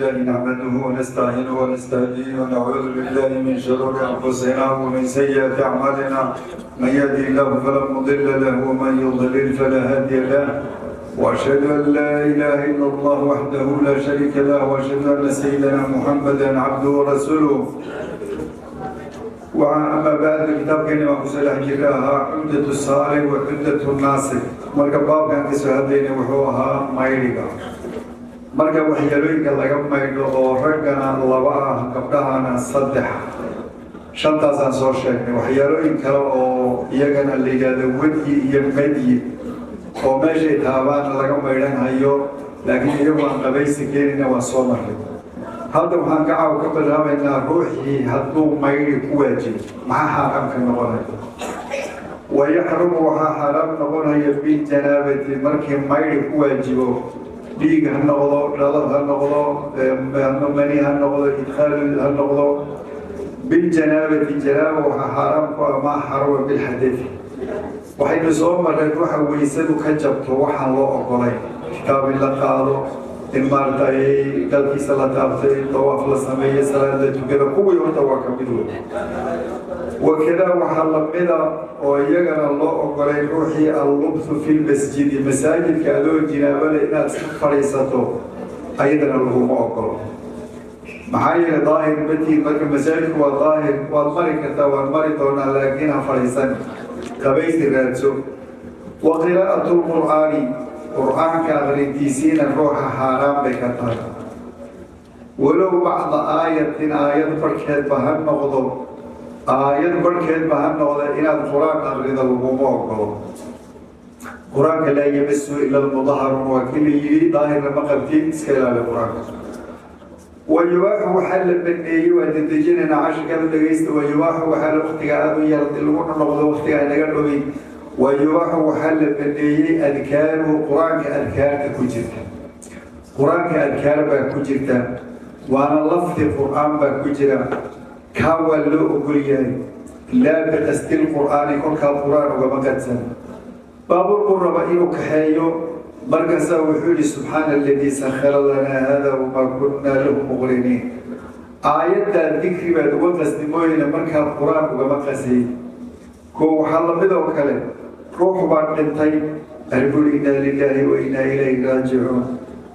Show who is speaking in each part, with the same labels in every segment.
Speaker 1: لله نحمده ونستعينه ونستهديه ونعوذ بالله من شرور أنفسنا ومن سيئات أعمالنا. من يهده الله فلا مضل له ومن يضلل فلا هادي له. وأشهد أن لا إله إلا الله وحده لا شريك له، وأشهد أن سيدنا محمدا عبده ورسوله. Amaa bacdu, kitaabkeeni baan kusoo dhex jira ahaa Cumdatu Saalik wa Cumdatu Naasir. Marka baabkan kasoo hadlaynay wuxuu ahaa maydhiga. Marka waxyaalooyinka laga maydho oo raggana laba ah, gabdhahana saddex, shantaasaan soo sheegnay. Waxyaalooyin kale oo iyagana la yidhaahdo wedyi iyo madyi oo meeshay taabaan laga maydhanhayo, laakiin iyagu aan qabaysi keenina, waan soo marray. Hadda waxaan ka caaw ka bilaabaynaa ruuxii hadduu maydhi ku waajibo, maxaa xaaraam ka noqonaya? Wayaxrumu, waxaa xaaraam noqonaya biljanaabati, markii maydhi ku waajibo, dhiig ha noqdo, dhalad ha noqdo, mani ha noqdo, idkhaal ha noqdo. Biljanaabati, janaaba waxaa xaaraam ku ah maa xaruma bilxadadi. Waxaynu soo marray ruuxa weysadu ka jabto waxaan loo ogolayn: kitaab in la qaado, in maaragtay galkiisa la taabtay, dawaaf la sameeye, salaad la tukada. Kuwii horta waa ka mid wey. Wakadaa, waxaa lamida oo iyagana loo ogolay ruuxii allubthu fi lmasjidi, masaajidka adoo jinaabale inaad iska fadhiisato, ayadana laguma ogolo. Maxaa yeele daahir matiid. Marka masaajidku waa daahir, waad mari kartaa, waad mari doonaa, laakiin ha fadhiisan, qabaysi raadso. Wa qiraa'atu lqur'aani, qur'aanka aqrintiisiina ruuxa xaaraan bay ka tahay, walow bacda aayatin, aayad barhkeedba ha noqdo, aayad barhkeedba ha noqdo, inaad qur-aan aqrida laguma ogolo. Qur-aanka laa yamasu ila almudaharuun waa kii la yidhi. Daahirna ma qabtid, iska ilaali qur-aanka. Wayubaaxu, waxaa la baneeyey, waa dedejinaynaa cashirkada, dhegeysta. Wayubaaxu, waxaa waqtiga aada u yar laguna noqdo, waqtiga naga dhumin. Wayubaaxu, waxaa la baneeyey adkaaruhu, qur-aanka adkaarta ku jirta. Qur-aanka adkaar baa ku jirta, waana lafdi qur-aan baa ku jira, kaa waa loo ogol yahay. Laa biqasdi lqur'aani, kolkaa qur-aan ugama qadsan. Baabuur buu raba inuu kaxeeyo, markaasaa wuxuu yihi: "Subxaana aladii sakhara lanaa hada wamaa kunnaa lahu muqriniin." Aayaddaa dikri baad uga qasdi mooyne, markaa qur-aan ugama qasay. Ko waxaa lamid oo kale ruux baa dhintay, arburi: "Innaa lilaahi wa innaa ilayhi raajicuun."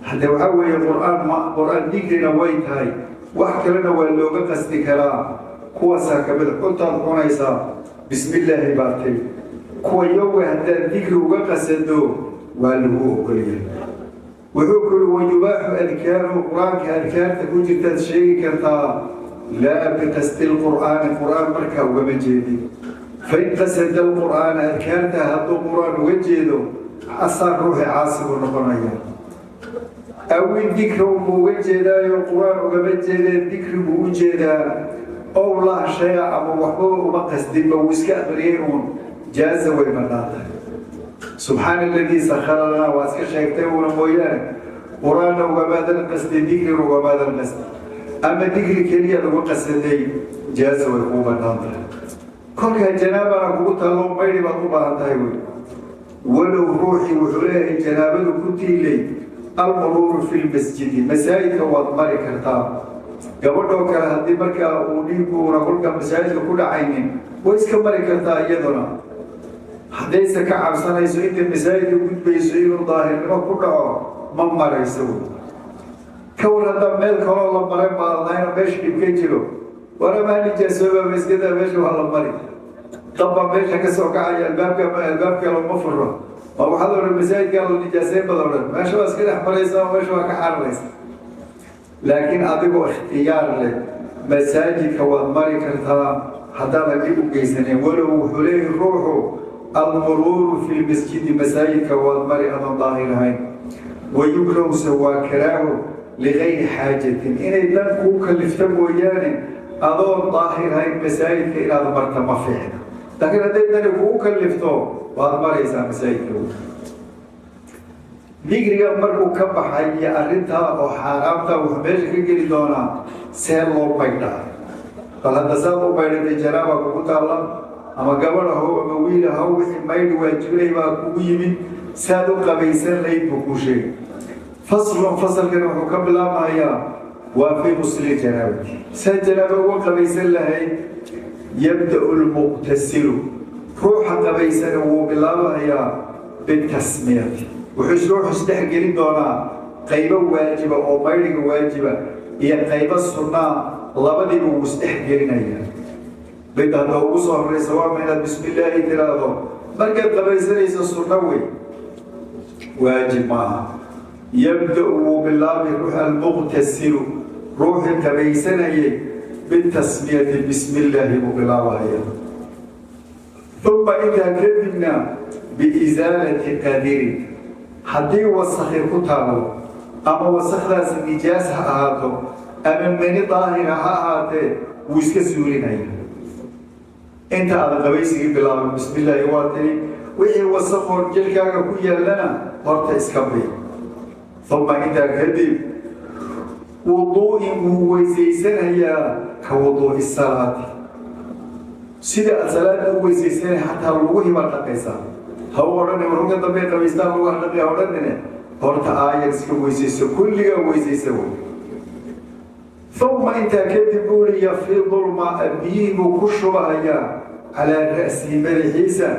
Speaker 1: Hadde waxaa weeye qur-aan ma qur-aan, dikrina way tahay, wax kalena waa looga qasdi karaa. Kuwaasaa kamid. Cuntaad cunaysaa, bismillaahi baa tiri. Kuwa yoga haddaad dikri uga qasado waa lagu ogolyahay. Wuxuu ku yuri: wayubaaxu adkaaru, qur-aanka adkaarta ku jirtaad sheegi kartaa, laa biqasdi lqur'aani, qur-aan markaa ugama jeedin. Fain qasada alqur'aana, adkaarta hadduu qur-aan uga jeedo, asaa ruuxi caasi buu noqonaya. Awin dikra buu uga jeedaayo, qur-aan ugama jeedee, dikri buu u jeedaa. Ow laa shaya, ama waxbaba uma qasdinba, wuu iska aqriyay uun, jaaza, way bannaan tahay. "Subxaana aladii sakhara lanaa" waa iska sheegtay uuna mooyaane, qur-aanna ugamaadan qasdi, dikrina ugamaadan qasdi, ama dikri keliya lagu qasaday, jaaza, way kuu bannaan tahay. Kolkaa janaabana kugu tallo, maydhi baad u baahan tahay wey. Walow ruuxii wuxuu leeyahay janaabadu ku tiilay, almuruuru fi lmasjidi, masaajidka waad mari kartaa. Gabadhoo kale haddii markaa uu dhiiguuna kolka masaajidka ku dhacaynin, way iska mari kartaa iyaduna, haddayse ka cabsanayso intay masaajidka gudbayso inuu daahirnimo ku dhaco, ma marayso wey. Ka war haddaa meel kaloo la maray baadnayno, meesha dhib ka jiro, waramaa nijaasooba, iskada meesha waa la mari, dabbaa meesha ka soo kacaya, albaabka albaab kale ma furo, ma waxaad odhan masaajidkaa la nijaaseyn bad odhan? Meesha waa iska dhex maraysa, meesha waa ka cararaysa. Laakiin adigoo ikhtiyaar leh masaajidka waad mari kartaa haddaadan dhib u geysanin. Walow wuxuu leeyahy ruuxu almuruuru fi lmasjidi, masaajidka waad mari adoon daahir ahayn. Wayukrahuse, waa karaaho, ligayri xaajatin, inay dan kuu kalifta mooyaane, adoon daahir ahayn masaajidka inaad marta ma fiicna. Laakiin hadday dani kugu kalifto, waad maraysaa masaajidka. Dikriga markuu ka baxay iyo arrintaa oo xaaraamta, wuxuu meesha ka geli doonaa see loo maydhaa. Bal hadda saad u maydhatay, janaaba kugu taalla, ama gabadh ahow ama wiil ahow, wixii maydhi waajibinay baa kugu yimid, saad u qabaysan layd buu kuu sheegay. Faslun, fasalkan wuxuu ka bilaabmayaa Waa fii qusli janaabati, saa janaaba uga qabaysan lahayd. Yabda'u lmuqtasilu, ruuxa qabaysana wuu bilaabahayaa, bitasmiyati. Wuxuu ruuxu isdhex gelin doonaa qaybo waajiba oo maydhiga waajiba iyo qaybo sunnaa, labadiiba wuu isdhex gelinayaa. Midda hadda ugu soo horreysa waa ma inaad bismillaahi tiraahdo markaad qabaysanayso. Sunno wey, waajib maaha. Yabda'u, wuu bilaabay ruux, almuqtasilu, ruuxii qabaysanayay, bitasmiyati, bismi illaahi buu bilaabahaya. Uma intaa kadibna biisaalati qadirin, haddii wasakhi ku taalo, ama wasakdaasi nijaas ha ahaato ama meni daahira ha ahaatee, wuu iska suulinaya. Inta aadan qabaysigii bilaabay bismi illaahi waa tiri, wixii wasakhoon jirkaaga ku yaallana horta iska bi. Uma intaa kadib wuduu'in, wuu weysaysanayaa, ka wuduu'i salaati, sida aad salaada u weysaysanay. Xataa luguhii baad dhaqaysaa. Ha u odhani warka dambe qabaystaan lugaha dhaqi, ha odhanine. Horta aayar iska weysayso, kulligaa weysaysa wey. Uma intaa kadib buu i yafiidu lmaa, biyihii buu ku shubahayaa, calaa ra'sihi, madaxiisa,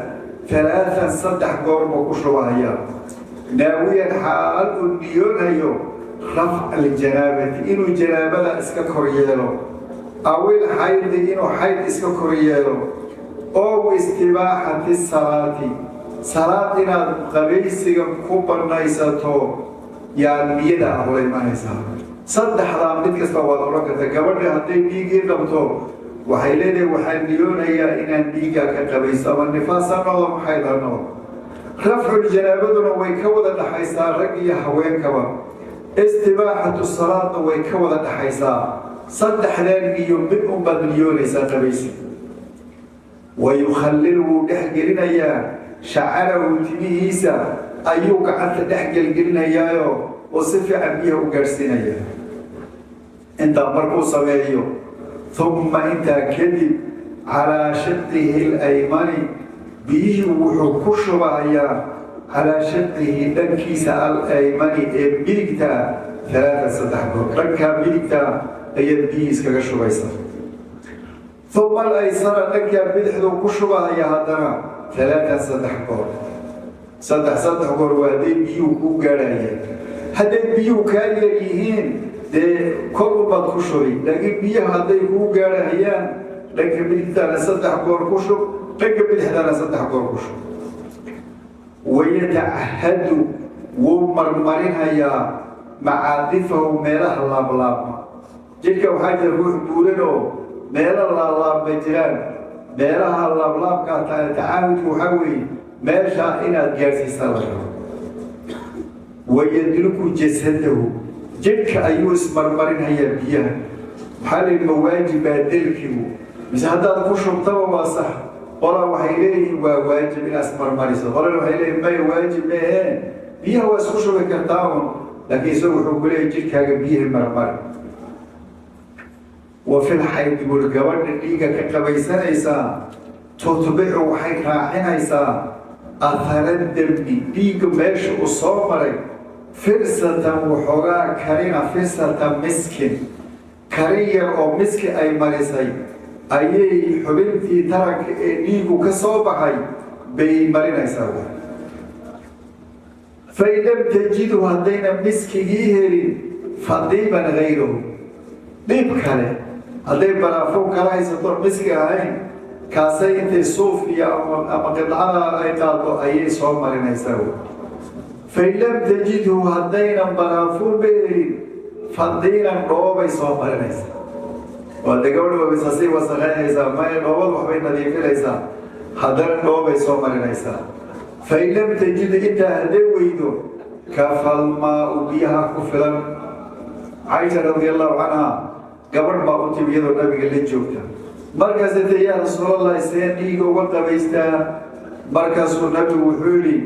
Speaker 1: alaaan, 3 goor buu ku shubahayaa, naawiyan, xaal uu niyoonhayo, rafca aljanaabati, inuu janaabada iska kor yeelo, awil xaydi, inuu xayd iska kor yeelo, ow istibaaxati salaati, salaad inaad qabaysiga ku banaysato yaa niyada ah ula imanaysaa. Saddexdaa mid kasta waad odhan karta. Gabadha hadday dhiiggii qabto, waxay leedahay: waxaan niyoonayaa inaan dhiiggaa ka qabaysto, ama nifaas ha noqdo ama xayd ha noqdo. Rafcul janaabaduna way ka wada dhaxaysaa rag iyo haweenkaba. Istibaaxatu salaadna way ka wada dhaxaysaa. Saddexdeen niyo mid unbaad niyoonaysaa qabaysi. Wayukhallilu, wuu dhex gelinayaa, shacarahu, timihiisa ayuu gacanta dhex gelgelinayaayo oo si fiican biyaha u gaadhsiinaya. Intaa markuu sameeyo, uma intaa kadib calaa shiqihi alaymani, biyihii wuxuu ku shubahayaa, calaa shiqihi, dhankiisa, alaymani, ee midigtaa, alaaa, 3 goor. Dhankaa midigtaa ayaad biyihii iskaga shubaysaa. Uma alaysara, dhankaa bidixduu ku shubahaya haddana, alaaan, 3 goor. Saddex saddex goor waa hadday biyuhu kuu gaadhayaan. Hadday biyuhu kaa yar yihiin, dee kor ubaad ku shubi, laakiin biyaha hadday kuu gaadhahayaan, dhanka midigtaana 3 goor ku shub, dhanka bidixdaana 3 goor ku shub. Wayatacahadu, wuu marmarinhayaa, macaadifahu, meelaha laablaabma jidhka. Waxaa jira ruux buuranoo meelo laablaabma jiraan. Meelaha laablaabkaa tacaahudku waxaa weeye meeshaa inaad gaadhsiisa la rabo. Wayadluku jasadahu, jidhka ayuu ismarmarinhayaa biyaha. Maxaa la yidhi? Mawaajibaa delkigu mise haddaad ku shubtaba waa sax? Qolaa waxay leeyihiin waa waajib inaad ismarmariso, qolana waxay leeyihin maya, waajib maahee, biyaha waa isku shubi kartaa un. Laakiin isagu wuxuu ku leeyahy jidhkaaga biyihii marmari. Wa fil xaydi buri, gabadha dhiigga ka qabaysanaysaa, tutbicu, waxay raacinaysaa, athara dami, dhiigga meesha uu soo maray, firsatan, waxoogaa karina, firsata miskin, karin yar oo miski ay marisay ayay xubintii taranka ee dhiigu ka soo baxay bay marinaysaa. Fain lam tajidhu, haddayna miskigii helin, fadiiban hayrahu, dhib kale hadday baraafuun kala haysato miski ahayn, kaasay intay suuf iyo ama qidcada ay qaado ayay soo marinaysaa. Fain lam tajidhu, haddaynan baraafuunba helin, fadiinan, dhoobay soo marinaysaa. Waa de gabadha wabisasii wasaqaynaysaa? Maya, dhoobad waxbay nadiifinaysaa, haddana dhoobay soo marinaysaa. Fain lam tajid, intaa hadday weydo, kafalmaau, biyaha ku filan. Caaisha radi allahu canha, gabadh baa u timi iyadoo nabiga la joogta. Markaasay tiri: yaa rasuulallahi, see dhiiga uga qabaystaa? Markaasuu nabigu wuxuu yidhi: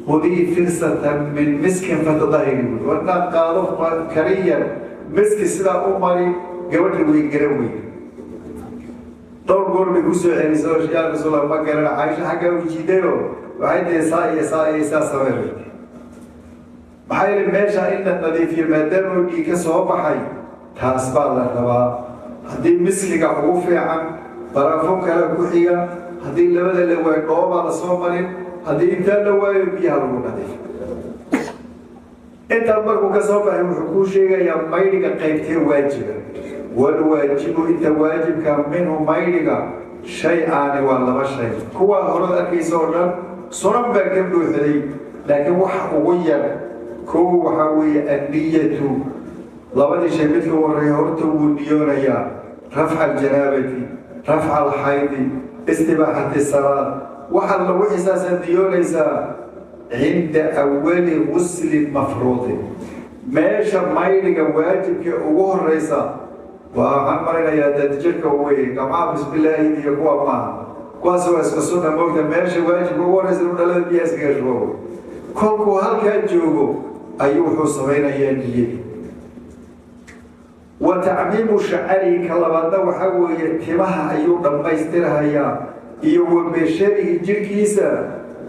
Speaker 1: khudii firsatan min miskin fatadahiri. Buui warnaad qaado karin yar miski, sidaa u mari. Gabadha way garan weyn, dhowr goor bay ku soo celisay oo yaa rasuulallah, ma garana. Caaisha xaggaa u jiidayo, waxay tihi: saa iyo saa iyo saa samee bay. Maxaa yeele meesha in la nadiifiyo maadaama dhiig ka soo baxay. Taas baa la rabaa. Haddii miskiga ugu fiican, baraafo kale ku xiga. Haddii labada la waayo, dhoobaa la soo marin. Haddii intaa la waayo, biyaha lagu nadiif. Intaa markuu ka soo baxay, wuxuu kuu sheegayaa maydhiga qaybtee waajiba. Walwaajibu, inta waajibka, minhu maydhiga, shay-aani, waa laba shay. Kuwaa horad arkaysa oo dhan sunan baa ka buuxday, laakiin waxa ugu yar kow waxaa weeye anniyatu. Labadii shay midka horeeya, horta wuu niyoonayaa: rafca aljanaabati, rafca alxaydi, istibaaxati salaad. Waxaad lagu xisaasaa niyoonaysaa cinda awali guslin mafruudin, meesha maydhiga waajibkee ugu horeysa. Waa waxaan marinayaa dadjirka weye, gamcaha bismillaahi iyo kuwa maaha, kuwaas waa iska sunna moogta. Meesha waajibka ugu horeysa inuu dhalada biyaha iskaga shubo. Kolkuu halkaa joogo ayuu wuxuu samaynayaa niyadii. Wa tacmiimu shacarihi, ka labaadna waxaa weeye timaha ayuu dhammaystirhayaa, iyo wa basharihi, jirhkiisa,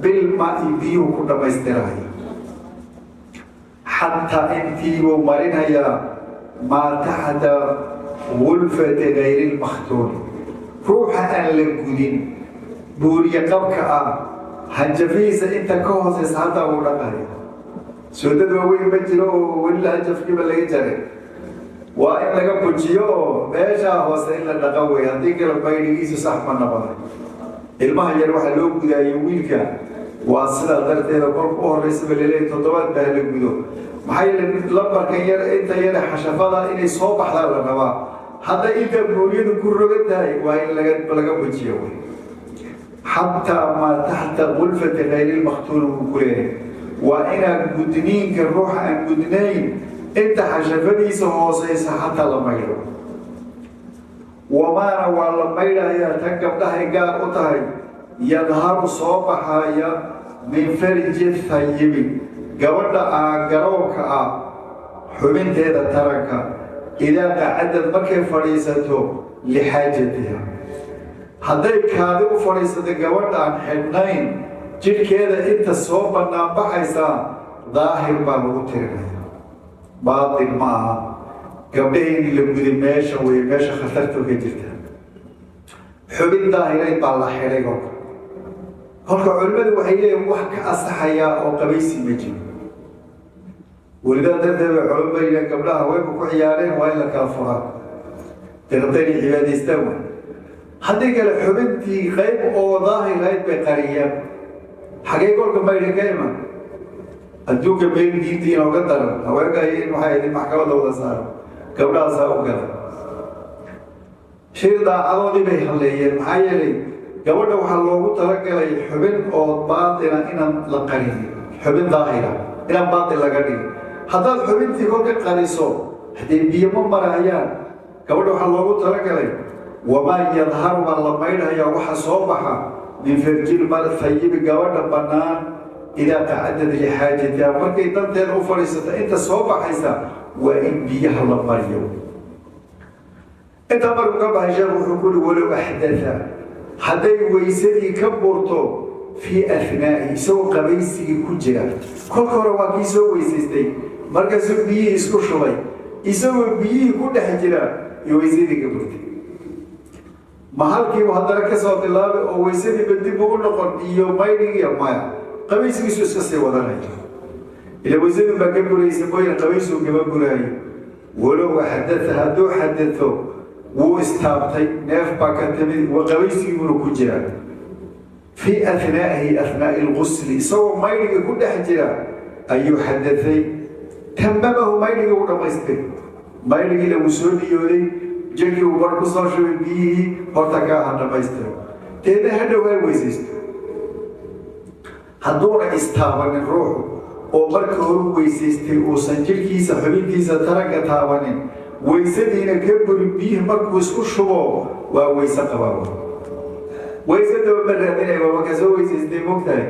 Speaker 1: bilmaai, biyuhu ku dhammaystirhaya, xataa intiibuu marinhayaa maa taxta gulfati gayri lmakhtuuni, ruuxa aan la gudin, buuriye qabka ah, hanjafihiisa inta ka hooseysa hataa wuu dhaqaya. Soodad waaweyn ma jiro oo weli hanjafkiiba laga jaray, waa in laga bujiyo oo meeshaa hoose in la dhaqan wey. Haddii kale maydhigiisu sax ma noqonay. Ilmaha yar waxaa loo gudaayo wiilka waa sidaa darteeda. Kolka u horeysaba laleeyahy toddobaad baa la gudo. Maxaa yeele, lambarkan yar, inta yare xashafada inay soo baxdaa la rabaa. Hadday intaa buuriyadu ku rogan tahay, waa in laga bujiyo wey. Xataa maa taxta gulfati kayri lmakhtuuni wuu ku leeyahay, waa inaan gudniinka, ruuxa aan gudnayn, inta xashafadiisa hooseysa xataa la maydho. Wamaana waa la maydhayaa, tan gabdhahay gaar u tahay, yadharu, soo baxaya, min farji thayibi, gabadha ah garoonka ah, xubinteeda taranka, idaa qacadad, markay fadhiisato, lixaajatiha. Hadday kaadi u fadhiisato gabadha aan xidhnayn, jidhkeeda inta soo bannaan baxaysaa daahir baa lagu tirinaya, baatil ma aha. Gabdhahayni la guday meesha wey meesha khatarta ka jirta. Xubin daahirayd baa la xidhay. Kolka culimmadu waxay leeyihin wax ka asaxayaa oo qabaysi ma jiro. Welidaa darteed bay culimadu yidhahan gabdhaha haweenku ku ciyaareen waa in la kala furaa, deeqdayna cibaadaystaan wey. Haddii kale xubintii qayb oo daahirayd bay qariyaan. Xagee kolka maydha ka iman? Adduunka meel diinta inooga daran haweenka in waxay ahayd in maxkamadda wada saaro gabdhahaasaa u gala. Shir daacadoodii bay halleeyeen. Maxaa yeelay, gabadha waxaa loogu talagalay xubin oo baatina inaan la qarinin, xubin daahira inaan baatil laga dhigin. Haddaad xubintii kolka qariso, haddee biyo ma marayaan. Gabadha waxaa loogu talagalay wamaa yadharu baa la maydhayaa, waxa soo baxa, min farjil thayibi, gabadha bannaan, idaa qacadad lixaajatiha, markay danteeda u fadhiisato, inta soo baxaysa waa in biyaha la mariyo. Intaa markuu ka baxay, sheekhu wuxuu ku uhi: walow axdatha, hadday weysadii ka burto, fii athnaa'i, isagoo qabaysigii ku jira. Kolka hore waa kii soo weysaystay, markaasuu biyihii isku shubay, isagoo biyihii ku dhex jira iyo weysadii ka burtay, ma halkiibu haddana kasoo bilaabay oo weysadiiba dib ugu noqon iyo maydhigiiya? Maya, qabaysigiisu iska sii wadanaya. Ila weysadun baa ka buraysa mooyane, qabaysuu kama buraayo. Walow xadatha, hadduu xadatho, wuu istaabtay, neef baa ka timid, qabaysigiibuna ku jiraa, fii athnaa'ihi, athnaa'i lgusli, isagoo maydhigii ku dhex jira ayuu xadathay, tamamahu, maydhigii u dhammaystay. Maydhigiina wuu soo niyooday, jirkii uu bar ku soo shubay biyihii, horta ka aha dhammaystiro, deedna hadhow ha weysaysto. Hadduuna istaabanin ruuxu oo marka horu weysaystay uusan jirhkiisa xubintiisa taranka taabanin, weysadiina ka burin, biyihii markuu isku shubo waa weyse qabaa. Weysadaba ma raadinay, waaba kasoo weysaystay, mogtahay.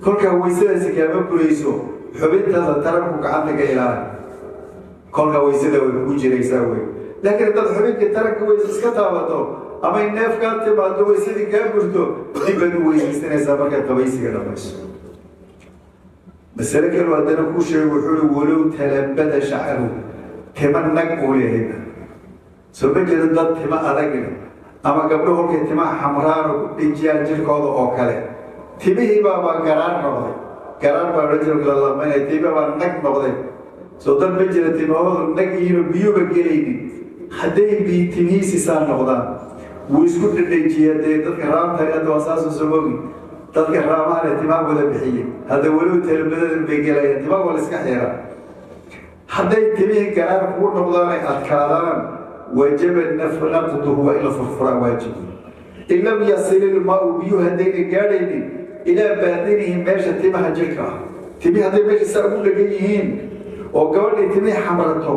Speaker 1: Kolkaa weysadaasi kaama burayso. Xubintaada taranku gacanta ka ilaali, kolkaa weysada way kugu jiraysaa wey. Laakiin haddaad xubinkii taranka weyse iska taabato ama in neef kaa timaado, weysadii kaa burto, dib baad u weysaysanaysaa markaad qabaysiga dhamayso. Masale kalu haddana kuu sheego, wuxuu uhi: walow talabada shacru. Tima nag uu leeyahayba soo ma jiro dad tima adag leh ama gabdho kolkay timaha xamraano ku dhejiyaan jirkooda oo kale, timihii baabaa garaar noqday. Garaar baa rajulka lalamanaya, timi baa nag noqday. Soo dad ma jira timahoodu nag yihiinoo biyuba gelaynin? Hadday bi timihiisi saa noqdaan, wuu isku dhedhejiya. Dee dadka raamta hadda waa saasuu somogi, dadka raamahane timaha wada bixiyey hadda weliba talabadadan bay gelayaan, timaha waa la iska xiraa. Hadday timihii garaar kugu noqdaan ay adkaadaan, wajaba naqduhu, waa in la furfuraa waajib. In lam yasil ilmaau, biyuhu haddayna gaadhaynin, ilaa baadinihi, meesha timaha jirka ah. Timihii hadday meesha saa ugu dhegan yihiin oo gabadhii timihii xamrato,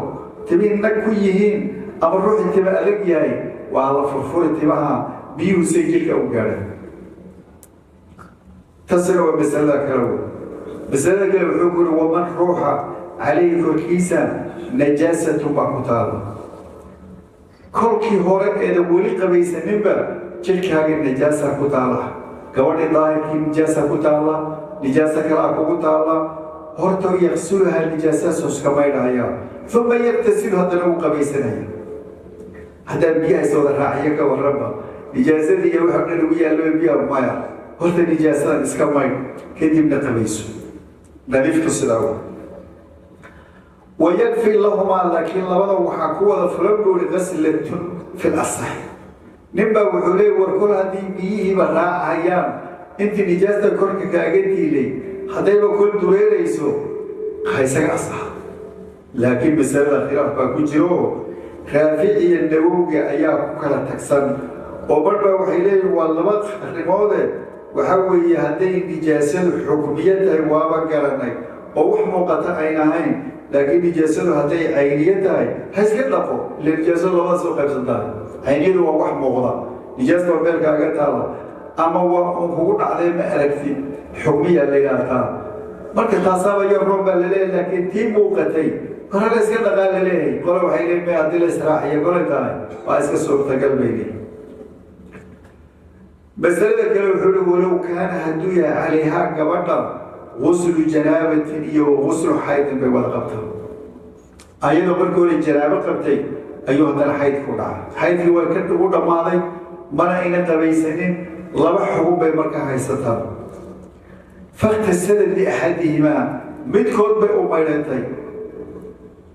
Speaker 1: timihii nag ku yihiin, ama ruuxii tima adag yahay, waa la furfuri timaha biyuhu say jirka u gaadhaan. Tasina waa masalada kale wey. Masalada kale wuxuu ku yuri: waman ruuxa calayhi, korkiisa, najaasatun baa ku taala. Kolkii hore eeda weli qabaysaninba jirkaaga najaasa ku taala, gabadhii daahirkii nijaasa ku taalla, nijaasa kalaa kugu taalla. Horta yaqsuluhaa, nijaasaasoo iska maydhaya, uma yaqtasilu, haddana uu qabaysanaya. Haddaa biyaha is wada raaciyo ka warraba, nijaasadii iyo waxa dhan ugu yaallaba biyaha? Maya, horta nijaasadan iska maydh, kadibna qabayso. Nadiiftu sidaa wa wayakfi lahumaa, laakiin labada waxaa ku wada fulan buuri qaslatun fi lasax. Nin baa wuxuu leey: war kol haddii biyihiiba raacayaan intii nijaasta korka kaaga diilay, haddayba kol dureerayso, ha isaga asaxa. Laakiin masalada khilaaf baa ku jiro. Raafici iyo Nawowga ayaa ku kala tagsan, oo barh baa waxay leeyihin waa laba arrimoode. Waxaa weeye, hadday nijaasadu xukmiyo tahay waaba garanay oo wax muuqata ayn ahayn, laakiin nijaasadu hadday cayniyo tahay, ha iska dhaqo. Ila nijaasadu labada soo qaybsantahay: cayniyadu waa wax muuqda, nijaasta waa meel kaaga taala ama waa uun kugu dhacday, ma aragtid, xukmiya la yidhaahtaa. Marka taasaaba yar roon baa laleeyahay, laakiin tii muuqatay kore la iska dhaqaa laleeyahay. Qole waxay leeyihin may, haddii la israaciyo kolay tahay waa iska suurtagal bay leeyihin. Masalada kale wuxuu uhi: walow kaana, hadduu yahay, calayhaa, gabadha, guslu janaabatin iyo guslu xaydin bay wada qabtaa. Ayadoo markii hore janaabo qabtay ayuu haddana xaydku dhacay. Xaydkii waa ka ugu dhammaaday, mana ayna qabaysanin. Laba xugun bay markaa haysataa. Fakhtasalad liaxadihimaa, midkood bay u maydhantay,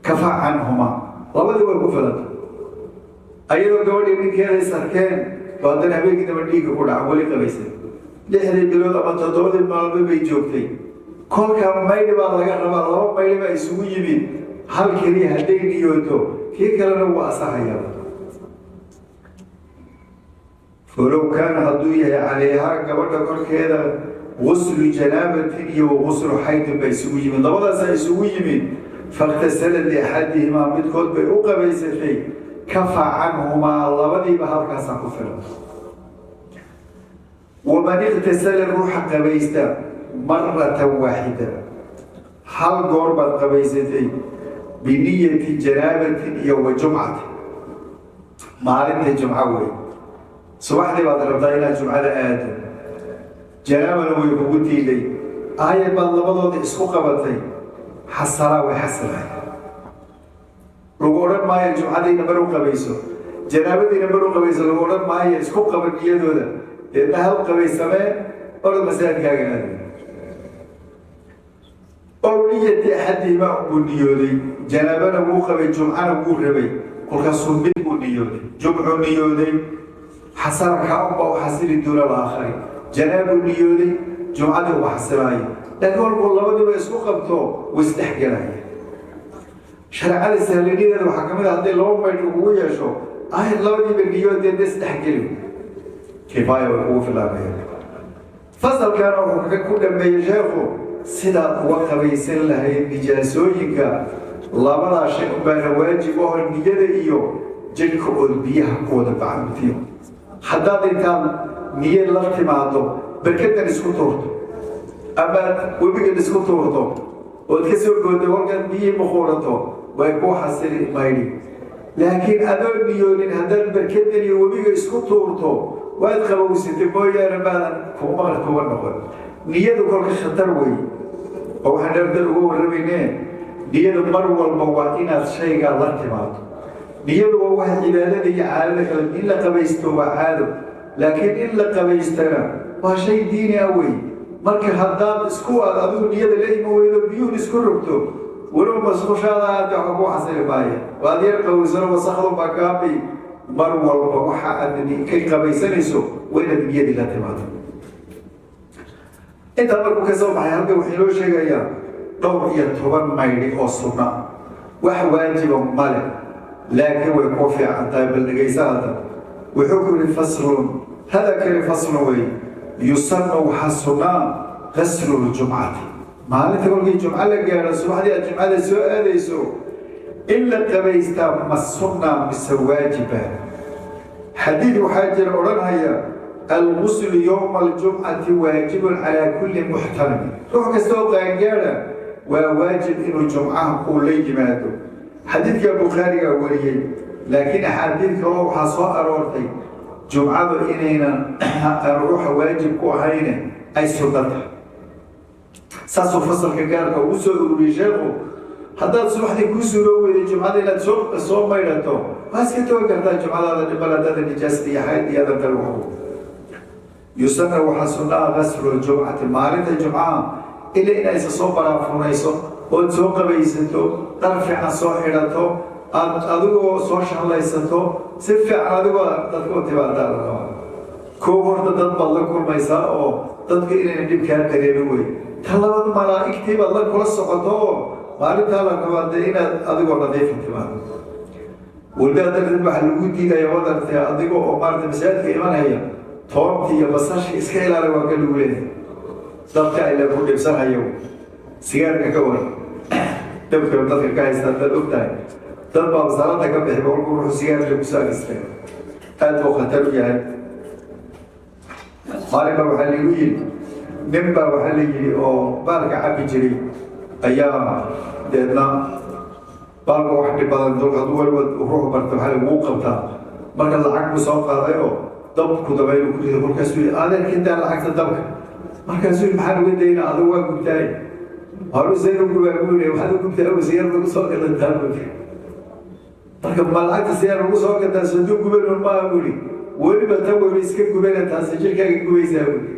Speaker 1: kafaa canhumaa, labadii way ku filantay. Ayadoo gabadhii ninkeeda is arkeen oo haddana habeenkii daba dhiigga ku dhaca, weli qabaysan, 6dii bilood ama 7dii maalmo bay joogtay. Kolka maydhi baa laga rabaa, laba maydhi baa isugu yimid. Hal keliya hadday niyooto, kii kalena wuu asaxayaa. Falow kaana, hadduu yahay, calayhaa, gabadha korkeeda, guslu janaabatin iyo waguslu xaydin baa isugu yimid, labadaasaa isugu yimid. Fakhtasalad liaxadihimaa, midkood bay u qabaysatay, kafaa canhumaa, labadiiba halkaasaa ku filan. Waman iqtasala, ruuxa qabaysta, maratan waaxida, hal goor baad qabaysatay, biniyati janaabatin iyo wa jumcati, maalinta jumco wey, subaxdii baad rabtaa inaad jumcada aado, janaabana way kugu tiilay, aayad baad labadooda isku qabatay, xasalaa, way xasilay. Lagu odhan maayo jumcadiina mar u qabayso, janaabadiina mar u qabayso. Lagu odhan maayo isku qaba niyadooda, deedna hal qabaysamee, orod masaajidkaaga aado. Ow niyati axadihimaa buu niyooday, janaabana wuu qabay, jumcana wuu rabay, kolkaasuu mid buu niyooday, jumcuu niyooday, xasala, kaa unbaa u xasili duuna alaakhari. Janaabuu niyooday, jumcadii uba xasilaayo, laakiin kolkuu labadiiba isku qabto wuu isdhexgelaya. Shareecada sahlanideeda waxaa ka mid a hadday laba maydh lagugu yeesho, ayad labadiiba niyoodeedna isdhexgeli, kifaaya way kugu filaanaya. Fasalkaana wuxuu ku dhameeyey sheekhu sidaad uga qabaysan lahayd nijaasooyinka. Labadaa shay unbaana waajib aho: niyada iyo jidhka ood biyaha ku wada bacmutiyo. Haddaad intaad niyad la timaado barkadan isku tuurto amaad webigan isku tuurto ood ka soo goodo, kolkaad biyihii muquurato, way ku xasili maydhi. Laakiin adoon niyoonin haddaad barkadan iyo webiga isku tuurto, waad qabowsatay mooyaane maadan kuma kuma noqon. Niyadu kolka khatar wey, oo waxaan dheerdan uga warramayne. Niyadu mar walba waa inaad shaygaa la timaado. Niyadu waa waxa cibaadada iyo caadada kale. In la qabaysto waa caado, laakiin in la qabaystana waa shay diini ah wey. Marka haddaad isku aad adigu niyada la iman weydo, biyuhun isku rogto, walow masqushaada aada waxa ku xasili maaya, waad yar qabaysano, wasakdu baa kaabi. Mar walba waxa aad ka qabaysanayso waa inaad niyadii la timaado. Intaa markuu ka soo baxay, halkan wuxuu inoo sheegayaa dhowr iyo toban maydhi oo sunna. Wax waajiba male, laakiin way ku fiican tahay. Bal dhegaysa hadda, wuxuu ku yihi: faslun, hada kani faslun wey. Yusanu, waxaa sunnaa, gaslu ljumcati, maalinta kolkii jumco la gaadho, subaxdii aad jumcada soo aadayso, in la qabaystaa ma sunna mise waajiba? Xadiid waxaa jira odhanhaya: alguslu yowma aljumcati waajibun calaa kulli muxtalimin. Ruux kasta oo qaangaada waa waajib inuu jumcaha uu la yimaado. Xadiidka Bukhaarigaa wariyey, laakiin axaadiid kaloo waxaa soo aroortay jumcadu inaynan aan ruuxa waajib ku ahayne ay sunno tahay. Saasuu fasalka gaarka ugu soo ururiyey sheekhu. Haddaad subaxdii kuu suuroo weyday jumcada inaad soo maydhato, waa iska togi kartaa jumcadaada, dhibal haddaada nijaasada iyo xayd iyo adan kale waxu. Yusana, waxaa sunnaa, gaslu ljumcati, maalinta jumcaha ila inaysa soo baraafunayso ood soo qabaysato, dhar fiican soo xidhato, aad adigoo soo shallaysato, si fiican adigoo dadka u timaadaa la rabaa. Koow, horta dad baad la kulmaysaa oo dadku inayna dhib kaa dareemin wey. Ta labaad, malaa'igtii baad la kula socoto oo maalintaa la rabaa dee inaad adigoo nadiifa timaado. Walidaa darteed waxaa lagu diidaya wadartee adigoo oo maarata masaajidka imanaya, toontii iyo basashii iska ilaali, waa ka lagu leeyahay. Dadka ila ku dhibsanhayo. Sigaarka ka war, dhibka dadka ka haysta haddaad og tahay, dad baa salaada ka bixi kolkuu ruuxu sigaarka kusoo agistay. Aad buu khatar u yahay. Maalin baa waxaa ligu yidhi, nin baa waxaa la yidhi oo baalka cabbi jiray ayaa deedna baalka wax dhib badan dul hadduu waliba ruuxu barta waxaa laguu qabtaa. Marka lacag buu soo qaaday oo dabku dabaylu ku riday. Kolkaasuu yidhi: "Adeerka, intaa lacagta dabka." Markaasuu yidhi: "Maxaan uga dayna? Adigu waa gubtaay." "Horu seen u gubaa?" buu yidhi. "Waxaad u gubtaa sigaar lagu soo gadataa," buu yidhi. "Marka ma lacagta sigaar lagu soo gadaa? Soduu guban maaha," buu yidhi. "Weliba tan weliba iska gubana, taasi jirkaaga gubaysaa," buu yidhi.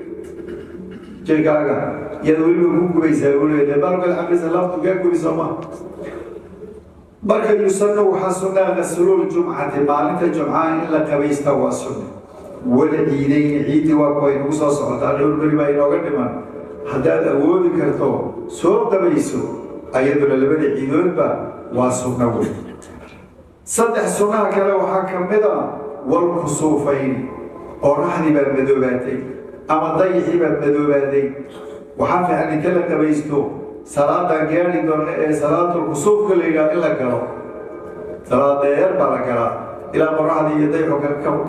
Speaker 1: "Jirkaaga iyada weliba ku gubaysaa," buu leeyahay. Baalkood cabaysa laftu kaa gubi sooma. Marka yusanu, waxaa sunnaa, gasluljumcati, maalinta jumcaha in la qabaysta waa sunna. Wala ciidayni, ciiddii waa kuwa inagu soo socotaa, dhowr beri baa inooga dhiman. Haddaad awoodi karto, soo qabayso, ayaduna labada ciidoodba waa sunno wey. Saddex sunnaha kale waxaa ka mid a walkusuufayni. Qoraxdii baa madoobaatay ama dayixii baa madoobaaday. Waxaa fiican inta la qabaysto salaadan gaari doona ee salaatul kusuufka la yidhaha in la galo. Salaad dheer baa la galaa ilaa qoraxdii iyo dayxu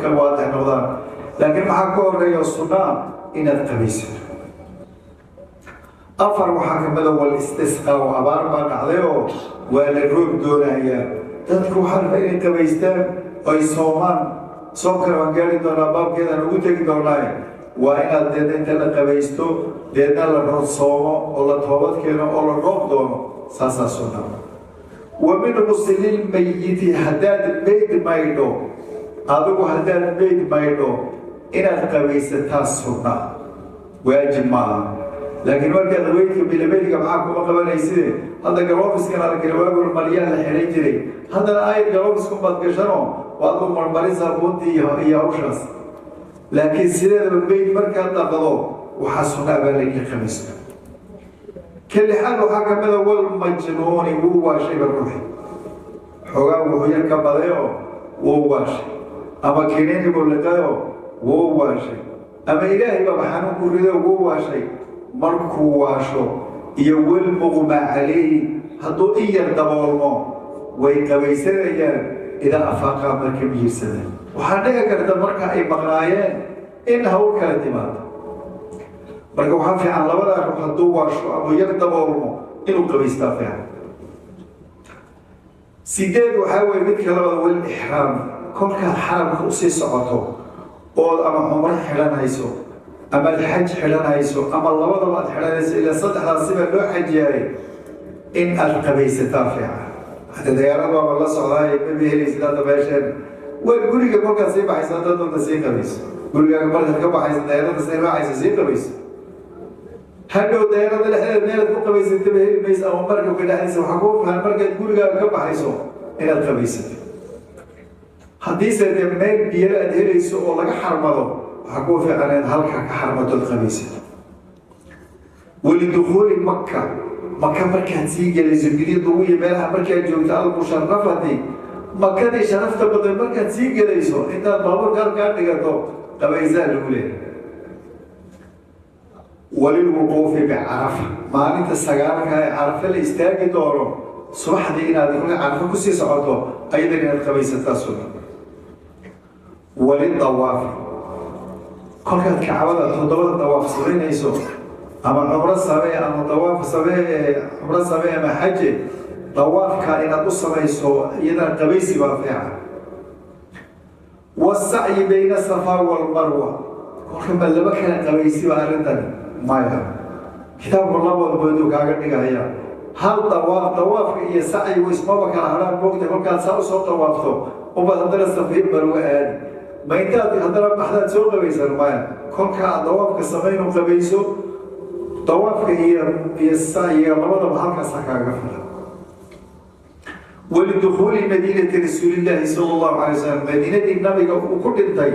Speaker 1: ka waadix noqdaan, laakiin maxaa ka horeeya sunnaa? Inaad qabaysato. Afar waxaa ka mida wal istisqaa. Oo abaar baa dhacday oo waa la roob doonayaa. Dadku waxaa rabaa inay qabaystaan ay soomaan. Soomkana waan gaari doonaa, baabkeedaan ugu tegi doonaaye. Waa inaad deedna inta la qabaysto, deedna la soomo oo la toobad keeno oo la roob doono. Saasaa sunna. Wa min guslilmayiti, haddaad meyd maydho adigu, haddaad meyd maydho, inaad qabaysataa sunna, waajib maaha. Laakiin markaad weydka bilameydka maxaa kuma qabanayside? Hadda galoofiskana la kale, waagor malyaa la xidhan jiray, haddana ayad galoofisku baad gashanoo waad u marmarin saabuuntii iyo hawshaas. Laakiin sideedaba meyd markaad dhaqdo waxaa sunnaa baa laydin qabaysto. Ka lixaad waxaa ka mida walmajnuuni. Wuu waashayba ruuxi, xoogaa wuxuu yar ka badayoo wuu waashay, ama kiniini buu liqayoo wuu waashay, ama Ilaahay baaba xanuun ku rido, wuu waashay. Markuu waasho iyo walmuqma calayhi, hadduu in yar daboolmo, way qabaysanayaan idaa afaaqaa, marka miyirsadaan. Waxaa dhici karta marka ay maqnaayeen in hawl kala timaado. Marka waxaa fiican labadaa ruux hadduu waasho ama yar daboolmo inuu qabaystaa fiican. Sideed waxaa weye midka labada wal ixraami. Kolkaad xaramka usii socoto ood ama cumro xidhanayso ama ad xaj xidhanayso ama labadaba aad xidhanayso, ilaa saddexdaas sibaa loo xajiyaay. In aad qabaysataa fiican. Hadda diyaarad baaba la socdaay, maba helaysid hadda meesheen. Waa guriga kolkaad sii baxayso, haddaad doonta sii qabayso. Gurigaaga markaad ka baxayso, diyaarada sii raacayso, sii qabayso. Hadhow diyaarada dhexdeeda meelaad ku qabaysataba heli maysa, ama markabka dhexdiisa. Waxaa kuu fiican markaad gurigaaga ka baxayso inaad qabaysato. Haddiise dee meel biyo aad helayso oo laga xarmado, waxaa kuu fiican inaad halkaa ka xarmatood qabaysato. ولدخول مكة, Maka markaad sii gelayso, gilyadugu iyo meelaha markaad joogto, المشرفة, Makadii sharafta badan markaad sii gelayso, intaad baabuurka halkaa dhigato qabaysaa lagu leehay. وللوقوف بعرفة, maalinta 9-ka ee Carafe la istaagi doono, subaxdii inaad kolka Carafe kusii socoto, ayadan inaad qabaysataa sunna. وللطواف, kolkaad Kacbada toddobada dawaaf samaynayso, ama cumro samee ama dawaaf samee, cumro samee ama xaje, dawaafka inaad u samayso iyadana qabaysi baa fiican. والسعي بين الصفا والمروة, kolka ma laba kala qabaysi ba arrintani? Maya, kitaabku labood booduu kaaga dhigaya. Hal dawaaf, dawaafka iyo sacyigu ismaba kala hadhaan, moogta. Kolkaad saa usoo dawaafto ubaad haddana Safiyo Marwo aadi. Ma intaad haddana baxdaad soo qabaysan? Maya, kolka aad dawaafka samaynu qabayso. Dawaafka iyo sacyiga labadaba halkaasa kaaga filan. ولدخول مدينة رسول الله صلى الله عليه وسلم, madiinadii nabiga uu ku dhintay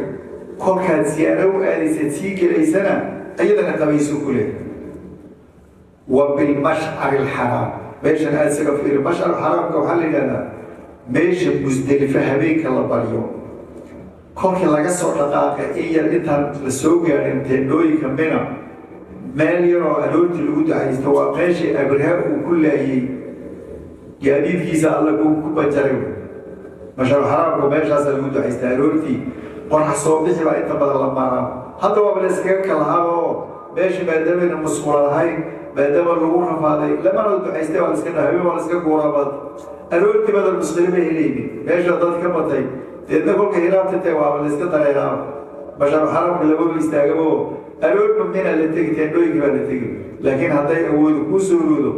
Speaker 1: kolkaad siyaaro u aadaysaad sii gelaysana, iyadana qabayso ku leh. وبالمشعر الحرام, meeshan aad isaga fiiri. Mashcar xaraamka waxaa la yidhahdaa meesha Musdelife habeenka la baryo. Kolkii laga soo dhaqaaqa in yar, intaan la soo gaadhin teendhooyinka Mina, meel yaroo aroortii lagu ducaysto. Waa meeshii Abraha uu ku laayey gaadiidkiisa, Alla ku banjaray. Mashcaru xaraamka meeshaasa lagu ducaysta aroortii, qorax soo bixi baa inta badan la maraa. Hadda waaba la iskaga kalahaaba oo meesha maadaamayna musqula lahayn, maadaama lagu rafaaday, lamana ducaystay, waa la iska dhahabe, waa la iska guuraabad. Aroortii badan musquli ma helaynin, meesha dad ka batay. Deedna kolka hiraabta tae waaba la iska dareeraaba. Mashcaru xaraamka lamaba istaagabo, aroorba Mina la tegi, teendhooyinkii baa la tegi. Laakiin hadday awoodu kuu soo roodo,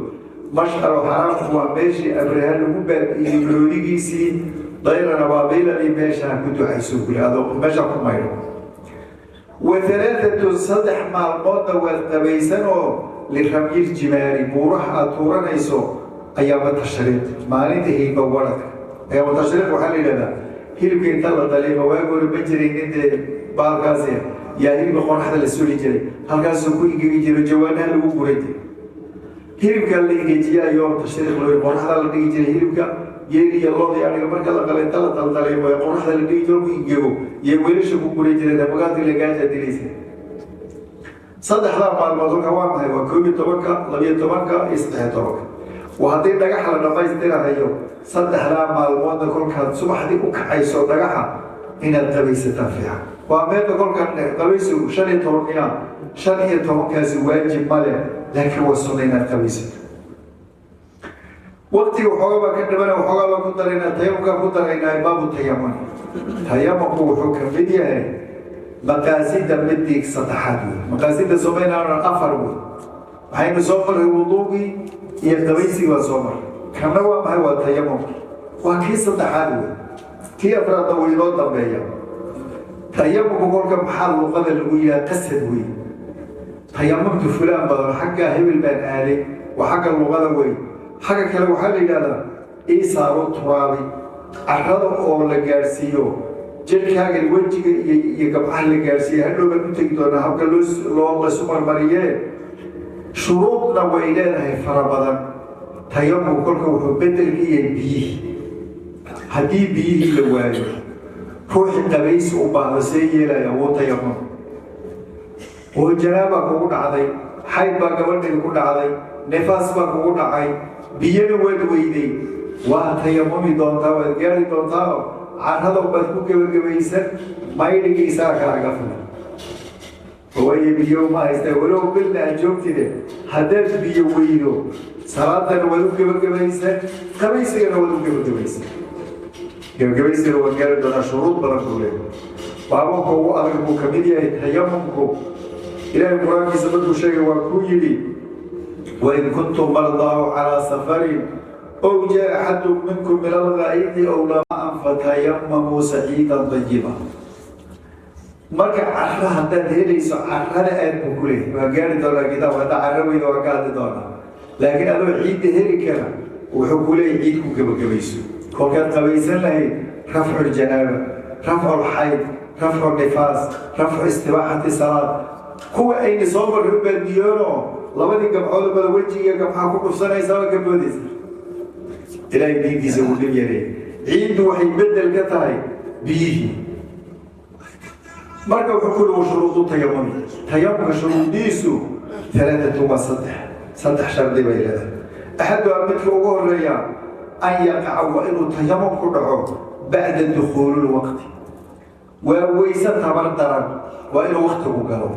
Speaker 1: mashcaru xaraamku waa meeshii Abraha lagu baabi'iyey maroodigiisii dayran abaabiiladii. Meeshaa ku ducayso guli, adoo meesha ku maydho. وثلاثة, saddex maalmoodna waad qabaysan oo لرمي الجمار, buuraha aad tuuranayso, أيام التشريق, maalinta hilba waradka. أيام التشريق waxaa la yidhahdaa hilibka inta la daliiqo. Waagi hore ma jiraynin dee baalkaasi, yaa hilibka qoraxda la suri jiray, halkaasuu ku ingegi jiray, jawaanaha lagu guray jiray. Hilibka la ingejiyaa يوم تشريق loo, qoraxda la dhigi jiray hilibka geel iyo lo'da iyo adhiga. Marka la qala, inta la daldaliimo ee qoraxda la dhigi jiro, ku ingego iyo weelasha ku guray jiray. Magaaltii la gaaja dilaysa. Saddexdaa maalmood kolka waa maxay? Waa 11-ka, 12-ka iyo 13-ka. Waa haddii dhagaxa la dhammaystirahayo. Saddexdaa maalmoodna kolkaad subaxdii u kacayso dhagaxa inaad qabaysataa fiican. Waa meelka kolka qabaysigu 15 miya? 15-kaasi waajib male, laakiin waa sunna inaad qabaysato. Waqtiga waxoogaa baa ka dhibana, waxoogaa baa ku daraynaa, tayamumkaa ku daraynaa. باب التيمم. Tayamumku wuxuu ka mid yahay maqaasida midii saddexaad wey. Maqaasida somaynaan afar wey. Waxaynu soo marray wuduugii iyo qabaysigii baa soo marray. Kana waa maxay? Waa tayamumki, waa kii saddexaad wey. Kii afraadna wuu inoo dambeeya. Tayamumku kolka maxaa luqada lagu yidhaha? Qasad wey. تيممت فلان badan, xaggaa hebel baan aaday, waa xagga luqada wey. Xagga kale waxaa la yidhahdaa إيصال التراب, carrada oo la gaadhsiiyo jirkaaga, wejiga iyo gabcaha la gaadhsiiyo. Hadhow baan u tegi doonaa habka loo laysu marmariyee. Shuruudna way leedahay fara badan. Tayamum kolka wuxuu bedelka yahay biyihii. Haddii biyihii la waayo, ruuxii qabaysi u baahdo, see yeelaya? Wuu tayamum. Oo janaaba kugu dhacday, xayd baa gabadhii ku dhacday, nifaas baa kugu dhacay, biyana waad weyday, waa tayamumi doontaa, waad gaari doontaa, carrada baad ku gebagabaysan, maydhigiisaa kaaga filan. Waayo biyo ma haysta. Walow bilna aad joogtide, haddaad biyo weydo, salaadana waad u gebagabaysan, qabaysigana waad u gebagabaysan. Gebagabaysigana waad gaari doonaa. Shuruud badan buu leeyahay. Baabanka ugu adag buu ka mid yahay tayamumku. Ilaahay Qur-aankiisa markuu sheegay waa kuu yidhi. Wain kuntum mardaa aw calaa safarin ow jaa axadu minkum min alghaa'idi ow lamaan fatayamamuu saciidan dayiba. Marka cara haddaad helayso, carada aad buu ku leeyahay. Waan gaari doonaa kitaab, haddaa cara weyda waan ka hadli doonaa. Laakiin adoo ciidda heli kara, wuxuu ku leeyahay ciid ku gebagabayso. Kolkaad qabaysan lahayd, rafcu ljanaaba, rafcu lxayd, rafcu nifaas, rafcu istibaaxati salaad, kuwa ayna soo marray u baadiyoono, labadii gamcood bada wejiga gamxaa ku dhufsanaysaa, waa ka boodaysa. Ilaahay diintiisa wuu dhib yaray. Ciiddu waxay bedel ka tahay biyihii. Marka wuxuu ku yihi: shuruudu tayamumi, tayamumka shuruudiisu, alaaatu, waa saddex. Saddex shardi bay leedahay. Axaduha, midka ugu horeeya, an yaqaca, waa inuu tayamum ku dhaco bacda dukhuuli lwaqti. Waa weyse tabar daran, waa inuu waktigu galo.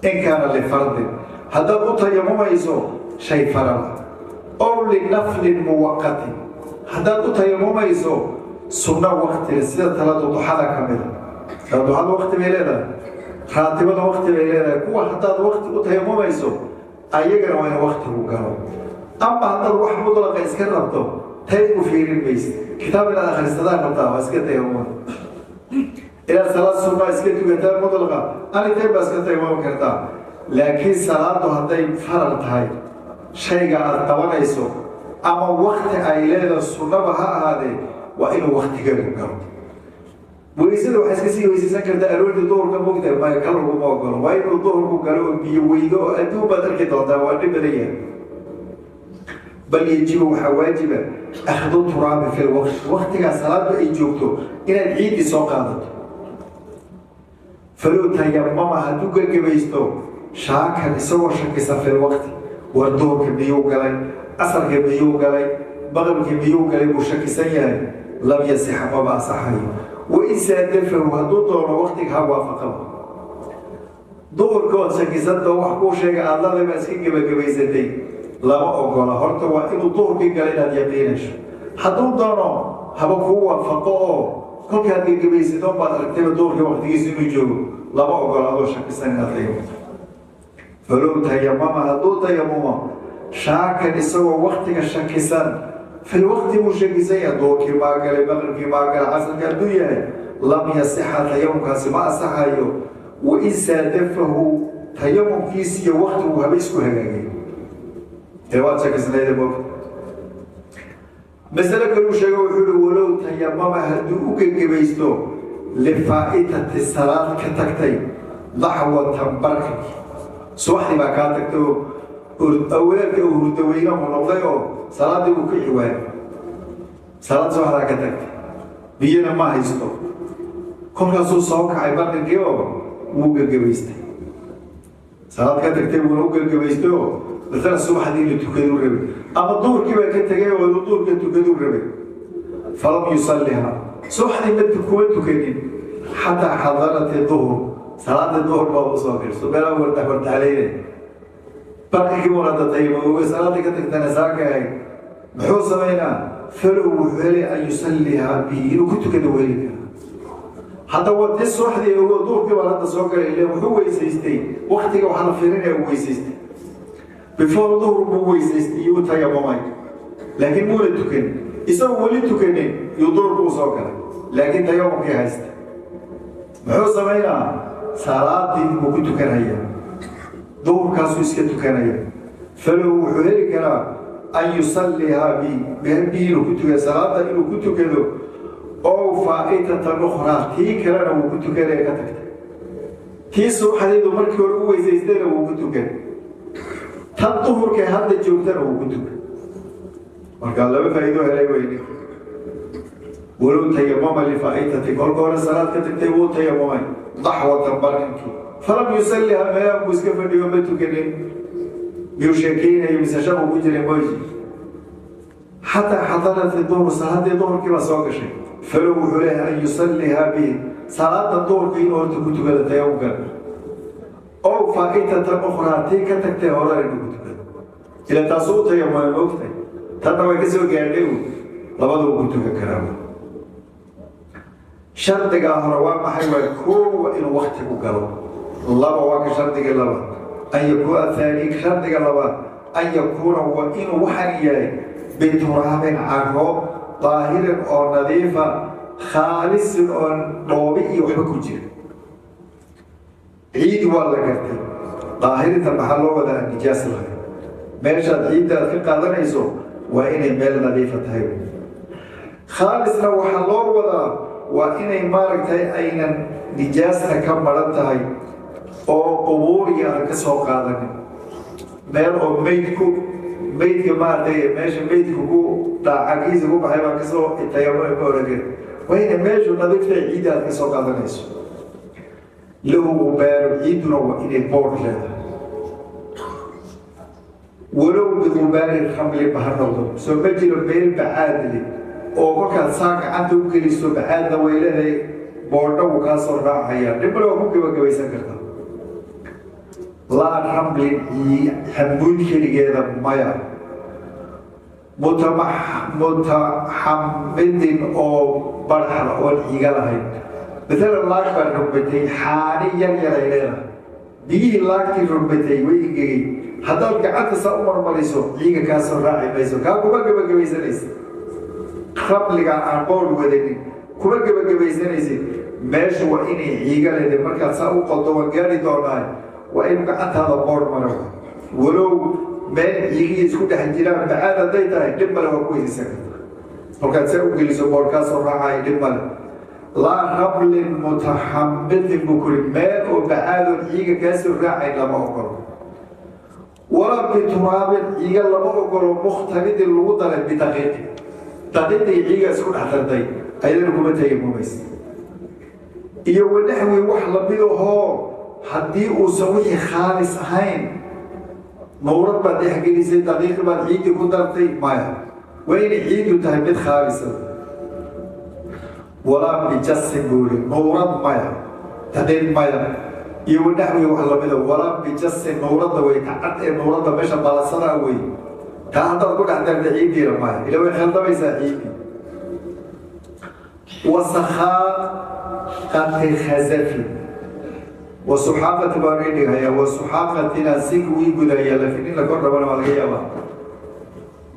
Speaker 1: In kaana lifardin, haddaad u tayamumayso shay farala, ow linaflin muwaqatin, haddaad u tayamumayso sunno waktiga, sida talada duxada ka mida. Duxada wakti bay leedahay, raatibada wakti bay leedahay. Kuwa haddaad wakti u tayamumayso, ayagana waa in waktigu galo. Ama haddaad wax mutlaqa iska rabto, tay u fiirin maysa. Kitaab inaad akhrisadaan rabtaa, waa iska tayamuma. Inaad salaad sunna iska tukataan mutlaqa, anytime baa iska tayamumi kartaa. Laakiin salaadu hadday faral tahay, shayga aad qabanayso ama wakti ay leedahay, sunnaba ha ahaadee, waa inuu waktigeedu galo. Weysada waxaa iska sii weysaysan kartaa aroortii duhurka, mogta maya, ka laguma ogolo. Waa inuu duhurku galo oo biyo weydo oo adduun baad arki doontaa, waa dhib badan yahay. Bal yajibu, waxaa waajiba, akhdu turaabi fi lwaqti, waktigaa salaadu ay joogto inaad ciiddii soo qaadato. Falow tayamama, hadduu gegebaysto, shaakan, isagoo shakisa, fi lwaqti, war duhurka miyuu galay, casarka miyuu galay, maqribkii miyuu galay buu shakisan yahay, lam yasixa, maba asaxayo. Wain saadafahu, hadduu doono waktiga ha waafaqaba. Duhurkood shakisantao wax kuu sheega aadlada baa iska gebagabaysatay, lama ogola. Horta waa inuu duhurkii gala inaad yaqiinayso. Hadduu doono haba kuu waafaqo oo kolkaad gegabaysato baad aragtayba duhurkii waktigiisa inuu joogo, lama ogola adoo shakisan inaad tayamumto. Falow tayamama, hadduu tayamumo, shaakan, isagoo waktiga shakisan, filwaqti buu shakisan yahay, duhurkii maa galay, maqribkii maa galay, casarkii hadduu yahay, lam yasixa, tayamumkaasi ma asaxayo. Wain saadafahu, tayamumkiisiyo waktigu haba isku hagaagay ee waad shakisnayda moogta. Masale kaluu sheego, wuxuu uhi: walow tayamama, hadduu u gegebaysto, lifaa'itati, salaad ka tagtay, daxwatan, barkankii subaxdii baa kaa tagtay oo aweerka uu hurdaweynahu noqday oo salaaddii uu ka ciwaayay, salaad subaxdaa ka tagtay, biyana ma haysto. Kolkaasuu soo kacay barkankii oo wuu gegebaystay. Salaad ka tagtay buuna u gegebaystay oo maalan subaxdii inuu tukaduu rabay, ama duhurkii baa ka tegay oo inuu duhurka tukaduu rabay. Falam yusalliha, subaxdii ma kuma tukanin, xataa xadarati duhur, salaadii duhur baa u soo gasho, meelaa wardax wardaxleynay barkikii buuna datayma salaadii ka tagtana saaka ahayd. Muxuu samaynaa? Falow, wuxuu helay, an yusalliha bihi, inuu ku tukado weli kara. Hadda waa tii subaxdii ogo, duhurkii baa hadda soo galay. Ile wuxuu weysaystay waktiga, waxaa la fiirinaya uu weysaystay before duhur buu weysaystay iyo u tayamumay, laakiin muuna tukanin. Isagoo weli tukanin yuu duhurku u soo galay, laakiin tayamumkii haysta. Muxuu samaynaa? Salaadii buu ku tukanaya, duhurkaasuu iska tukanaya. Falow, wuxuu heli karaa, an yusallihaa bi, inuu ku tukado salaada, inuu ku tukado, ow faa'itatan ukhraa, tii kalena wuu ku tukanaya ka tagtay. Tii subaxdeedu markii hore u weysaystayna wuu ku tukan, tan duhurkay hadda joogtana wuu ku tukan. Markaa laba faa'iido helay weyne. Walow tayamama lifaa'itati, kolka hore salaad ka tagtay wuu tayamumay, daxwatan, barkankii, falam yusalliha, meelaan buu iska fadhiyo, ma tukanin. Miyuu sheekeynayo mise shaqu ku jiray moji? Xataa xadarati duhur, salaadii duhurkii baa soo gashay. Falow, wuxuu leeyahay, an yusallihaa bihi, salaada duhurka inuu horta ku tukado tayamumkan, ow faa'itatan ukhraa, tii ka tagtay hore inuu ku tukado. Ila taasu u tayamumay, moogtay, tanna way ka soo gaadhay, u labaduu ku tukan karaa. Shardigaa hore waa maxay? Waa koowa, inuu waktigu galo. Laba, waa ka shardigii labaad, an yakuuna athaani, shardiga labaad. An yakuuna, waa inuu waxaan yahay bituraabin, caro, daahirin oo nadiifa, khaalisin oon dhoobi iyo waxba ku jira. Ciid waa la gartay. Daahirinta maxaa loo wadaa? Aan nijaas lahayn. Meeshaad ciidda aad ka qaadanayso waa inay meel nadiifa tahay. Khaalisna waxaa loo wadaa waa inay, maaragtay, aynan nijaasna ka maran tahay oo qubuuriga aan ka soo qaadanin, meel oo meydku, meydka, maaragtay, meesha meydku ku dhaacagiisa ku baxay baan kasoo itayamo, ma oran karin. Waa inay meeshu nadiif tahay ciidda aad ka soo qaadanayso. Lahu gubaaru, ciidduna waa inay boodh leedahay, walow bigubaari ramli ba ha noqdo. Soo ma jiro meel bacaadli oo kolkaad saa gacanta u geliso, bacaadna way leedahay, boodhna wuu kaa soo raacaya, dhibna waa ku gebagabaysan kartaa. Laa ramlin, xambuud keligeeda maya, mutaxamidin oo barxla oon ciiga lahayn. Maalan laag baa rogbatay, xaani yar yar ay leedahay, biyihii laagtii rogbatay way ingegay. Haddaad gacanta saa u marmariso, ciiga kaa soo raaci mayso, kaa kuma gebagabaysanaysa. Ramliga aan boodh wadanin kuma gebagabaysanaysid. Meeshu waa inay ciiga leedahay. Markaad saa u qodo, waan gaari doonaa, waa in gacantaada boodh maro. Walow meel ciigihii isku dhex jiraan, bacaad hadday tahay, dhib male, waa ku weysaysan karta. Kolkaad saa u geliso, boodh kaa soo raacaya, dhib male. Laa ramlin mutaxamidin buu kuri, meel oo bacaadoon ciiga kaa soo raacayn lama ogolo. Walaa bituraabin, ciiga lama ogolo, mukhtalidin, lagu daray, bidaqiiqi, daqiiqii ciiga isku dhex dartay, ayadana kuma tayamumaysa. Iyo wanaxwi, wax lamid ahoo haddii uusan wixii khaalis ahayn, nuurad baad dhexgelisay, daqiiqi baad ciiddii ku dartay, maya. Waa inay ciiddu tahay mid khaalisa. Walaa bijasin buu yidhi, nuurad maya, daqiiq maya, iyo wanaxwi, wax lamida. Walaa bijasin, nuuradda wey, tacad ee nuuradda meesha balasadaa wey. Taa haddaad ku dhex darta ciiddiina, maya, ila way khaldamaysaa ciiddii. Wasakhaaqati khazafin, wasuxaaqati baan ii dhighayaa, wasuxaaqatina sinka wii gudaya, laakiin in la kor dhabana waa laga yaabaa.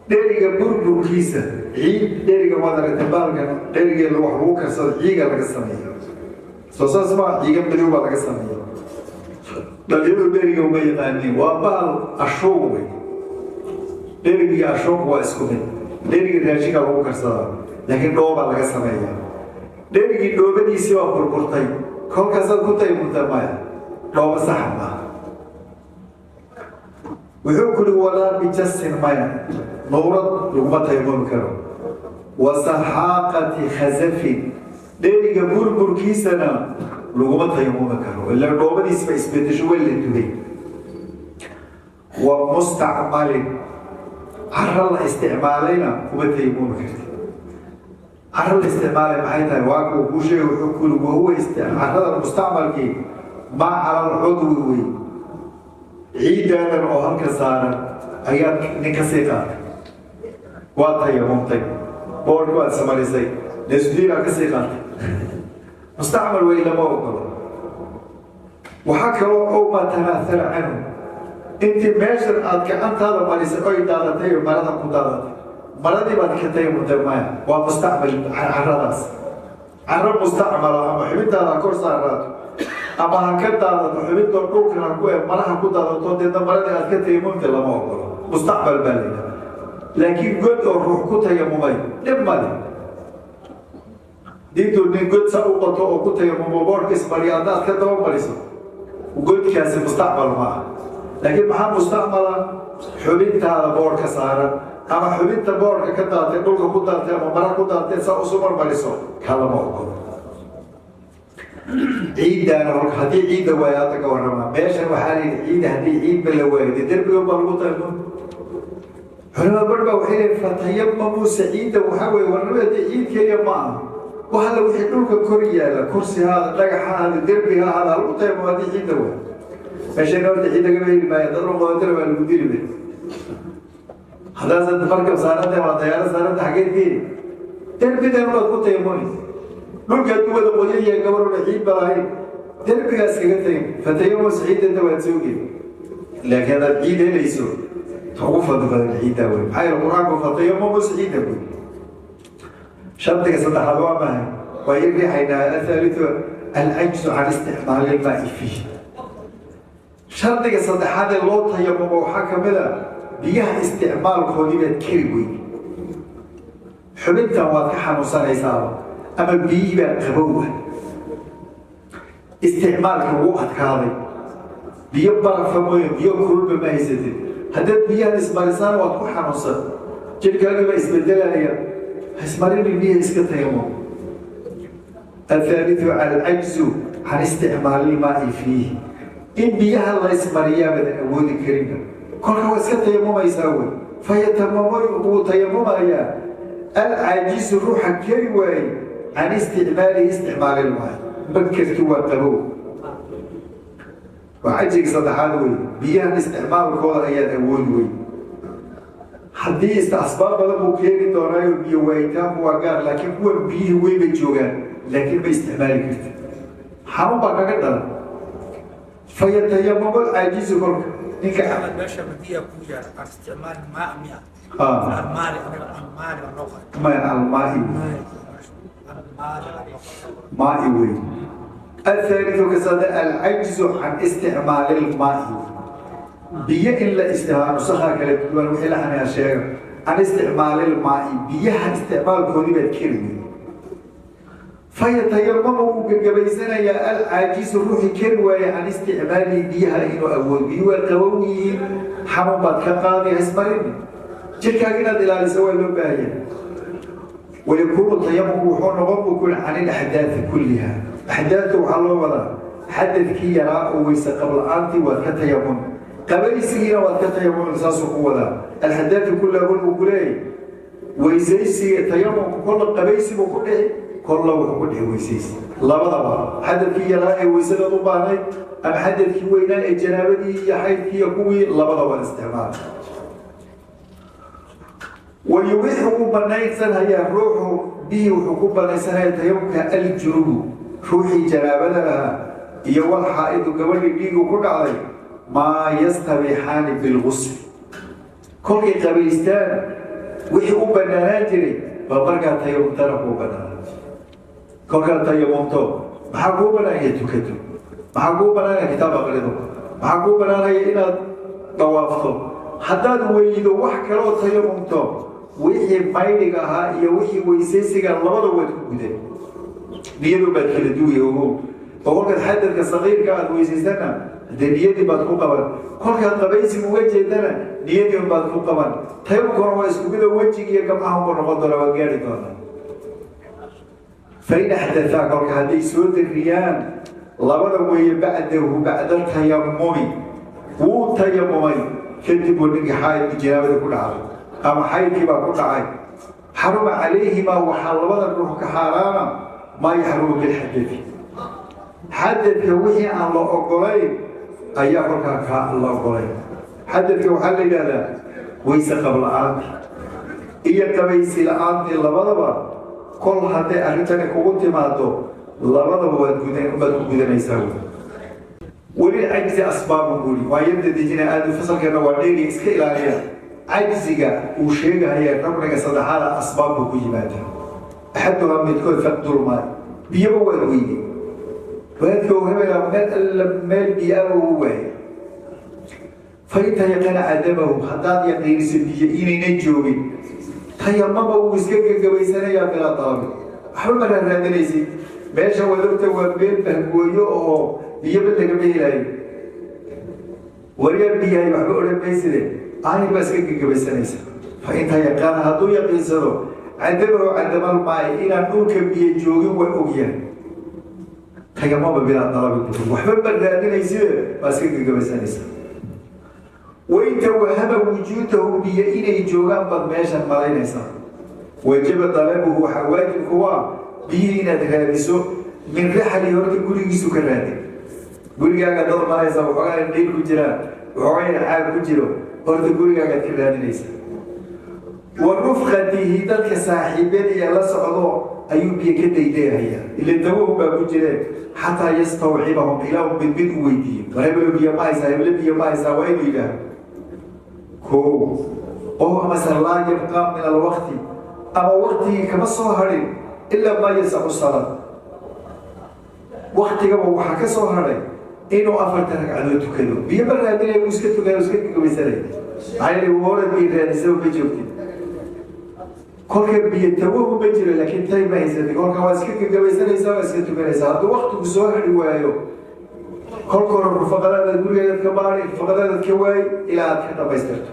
Speaker 1: Dheriga burburkiisa, ciid dheriga waad aragtay, baalkan dherigeeda wax lagu karsado ciiga laga sameeya, soo saas maa? Ciiga madow baa laga sameeya. Dhalinyadu dheriga uma yaqaaniin, waa bahal ashuuq wey. Dheriga iyo ashuuq waa isku mid. Dheriga raashinka lagu karsadaa, laakiin dhoobaa laga sameeya. Dherigii dhoobadiisii baa burburtay, kolkaasaad ku taymunta, maya, dhooba saxa maaha. Wuxuu kuri walaa bijasin, maya, nuurad laguma taymumi karo. Wasaxaaqati khazafin, dheriga burburkiisana laguma tayamumi karo, ila dhoobadiisba isbedesho, way la dubay. Wa mustacmalin, caro la isticmaalayna kuma tayamumi karti. Caro la isticmaalay maxay tahay? Waa kuu kuu sheegay. Wuxuu ku yiri: wahuwa carada mustacmalkii maa cala alcudwi wey. Ciiddaadan oo halka saaran ayaad nin ka sii qaatay, waa tayamumtay, boorki waad samarisay, nesdiinaa ka sii qaatay, mustacmal wey, lama ogolo. Waxaa kaloo ow maa tanaahara canhu, intii meeshan aad gacantaada marisay oy daadatay oo marada ku daadatay, maradii baad ka tayamumtay, maya, waa mustacmal caradaas. Caro mustacmala ama xubintaada ha kor saaraato ama ha ka daadato xubintoo dhulkan ha ku maraha ku daadato, deedna maradii aad ka tayamumtay, lama ogolo, mustacmal baa la yidhaha. Laakiin god oo ruux ku tayamumay, dhib male. Diintuu nin god sa u qoto oo ku tayamumo, boorka ismariya, haddaad ka daba mariso, godkaasi mustacmal maaha. Laakiin maxaa mustacmala? Xubintaada boorka saaran ama xubinta boorka ka daatay, dhulka ku daatay ama mara ku daatay, saa usu marmariso, kaa lama ogolo. Ciiddaana horka haddii ciidda waayo, hadda ka warrama meeshan waxaa la yidhi ciidda haddii ciidba la waayo, dee derbigan baa lagu tayamum. Culamada bar baa waxay leeyihin fatayamamu saciida. Waxaa weeye warnaba dee ciid keliya ma aha, wax alla wixii dhulka kor yaalla, kursi ha ahaada, dhagax ha ahaada, derbi ha ahaada, lagu tayamum haddii ciidda waayo. Meeshayna horta ciid lagama heli maayo, dad qodatana waa lagu dili bay. Haddaasaad markab saaranta waa dayaaro saaranta, xageed geeli? Derbidan baad ku tayamumaysa. Dhulka hadduu wada qoyan yahay, gabaruna ciid ba lahayn, derbigaas kaga tayam. Fatayamum saciidanta waad soo geli, laakiin haddaad ciid helayso. Ta ugu fadli badan ciiddaa wey. Maxaa yeele, Qur-aanku "fatayamamu saciida" wey. Shardiga saddexaad waa mahay? Waa yar riixaynaa. الثالث العجز عن استعمال الماء فيه. Shardiga saddexaad ee loo tayamumo waxaa ka mid a biyaha isticmaalkoodii baad keri weyn. Xubintan waad ka xanuunsanaysaaba ama biyihii baa qabowa, isticmaalka wuu adkaaday. Biyo barafa mooye, biyo kululba ma haysatid. Haddaad biyahan ismarisaan, waad ku xanuunsan, jidhkaagii baa isbedelaya. Ismarini biyaha, iska tayamum. الثالث العجز عن استعمال الماء فيه. In biyaha la ismariyaa badan awoodi karinba, kolka waa iska tayamumaysaa wey. فيتيمم, wuu tayamumayaa العاجز, ruuxa keri waayey, عن استعماله, استعمال الماء, ma karti, waa qabow. Waa cajiga saddexaad wey. Biyahan isticmaalkooda ayaad awoodi wey. Haddii asbaab badan buu keeni doonaayo, biyo waayitaanku waa gaar, laakiin kuwan biyihii wey bay joogaan, laakiin ma isticmaali karti, xanuun baa kaga dhalan. فيتيمم العاجز, kolka ninka
Speaker 2: Meesha biya ku yaal عن استعمال ماء miya? المال, anaga المال baa noo qoray.
Speaker 1: Maya, الماء.
Speaker 2: المال baa noo qoray.
Speaker 1: ماء wey. الثالث kasada العجز عن استعمال الماء, biyo in la isticmaalo. Nusakhaa kala duwan, wixii la xanayaa sheega. عن استعمال الماء, biyaha isticmaalkoodii baad keri wey. فيتيمم, wuu gagabaysanayaa العاجز, ruuxii keri waaye, عن استعماله, biyaha inuu awood. Biyo waa qabow yihiin, xanuun baad ka qaaday, haismarin. Jirkaaga inaad ilaaliso waa loo baahanya. ويكون tayamumku wuxuu noqon buu ku عن الأحداث كلها. Axdaadta waxaa loo wadaa xadadkii yaraa oo weyse qabla-aantii waad ka tayamun, qabaysigiina waad ka tayamun, saasuu ku wadaa. الأحداث كلها wuxuu ku leeyahy weysaysiga tayamumku kolla qabaysigu ku dhici, kolla wuxuu ku dhici weysaysi, labadaba. Xadadkii yaraa ee weysadaad u baahnayd ama xadadkii weynaa ee janaabadii iyo xaydkii iyo kuwii, labada waad isticmaala. ويبيح, wuu banaysanhayaa ruuxu bihi, wuxuu ku banaysanaya tayamumka الجنب, ruuxii janaabada lahaa, iyo والحائض, gabadhii dhiigu ku dhacday, ما يستبيحان بالغسل. Kolkay qabaystaan wixii u banaanaan jiray baa markaa tayamumtana kuu banaanaa. Kolkaad tayamumto, maxaa kuu banaanaya? Tukato. Maxaa kuu banaanaya? Kitaab aqrido. Maxaa kuu banaanaya? Inaad dawaafto. Haddaad weydo wax kaloo tayamumto, wixii maydhiga ahaa iyo wixii weysaysiga labada waad ku gudeen, niyadu baad kala duwaya. Ogow, oo kolkaad xadadka saqiirka aad weysaysana, dee niyadii baad ku qaban. Kolkaad qabaysiga uga jeedana, niyadii baad ku qaban. Tayamumkuna waa isku mid oo wejiga iyo gabcaha unba noqon doona, waad gaari doonaa. فإن أحدثا, kolka hadday soo dariyaan labada weeye, بعده, بعد التيمم, wuu tayamumay kadib buu ninkii xaayidki janaabada ku dhacday ama xaydkii baa ku dhacay, حرم عليهما, waxaa labada ruux ka xaaraana ما يحرم بالحدث, xadadka wixii aan la ogolayn ayaa kolkaa kaa la ogolayn. Xadadka waxaa la yidhahdaa weyse qab la-aanti iyo qabaysi la-aantii, labadaba. Kol hadday arrintani kugu timaado, labadaba waad gudan, baad ku gudanaysaa wy. وللعجز أسباب buuri. Waa yarda dejina aada, fasalkeena waa dheeri, iska ilaaliya. Cajziga uu sheegahaya rukniga saddexaada asbaab buu ku yimaadaa. أحدها, midkood, فقد الماء, biyaba waad weyday. Waadka hebela meel alla meel biyaaba uu waayay. فإن تيقن عدمه, haddaad yaqiiniso biyo inaynan joogin, تيمم, wuu iska gagabaysanayaa بلا طلب. Waxba ma raaraadinaysid. Meesha wadogta waa meel bahgooyo oo biyoba lagama helaayo. Waryaa, biyahay waxba odhan mayside, aayar baa iska gagabaysanaysa. فإن تيقن, hadduu yaqiinsado, عدمه, عدم الماء, inaan dhulka biyo joogin waa ogyahay, تيمم بلا طلب, waxba ma raadinayside, waa iska gagabaysanaysa. وإن توهم وجوده, biyo inay joogaan baad meeshan malaynaysaa, وجب طلبه, waxaa waajib kugu ah biyihii inaad raadiso. من رحله, horta gurigiisu ka raadin. Gurigaaga dad malaysa waxoogaa dhiil ku jiraan, waxoogaa yar caag ku jiro, horta gurigaagaad ka raadinaysa. ورفقته, dadka saaxiibadii ee la socdo ayuu biyo ka daydayahayaa, ila dawahun baa ku jireen. حتى يستوعبهم, ilaa uu mid mid u weydiiyo: war hebelo, biyo ma haysaa? Heblo, biyo ma haysaa? Waa inuu yidhaaho. Koo oo amase laa yabqaa min alwaqti, ama waqtigii kama soo hadhin, ilaa maa yasacu salaad, waktigaba waxaa ka soo hadhay inuu afarta ragcadood tukado. Biyo ma raadinaya, wuu iska tukaya, iska gagabaysanaya. Maxaa yeelay horad biyo raadisaba ma joogtid. Kolka biyo tawahu ma jiro, laakiin tay ma haysatid. Kolka waa iska gagabaysanaysaa, waa iska tukanaysaa. Hadduu waktigu soo hadhi waayo, kolka hore rufaqadaadaad gurigeedaad ka baari, rufaqadaadaad ka waayi ilaa aad ka dhamaystirto.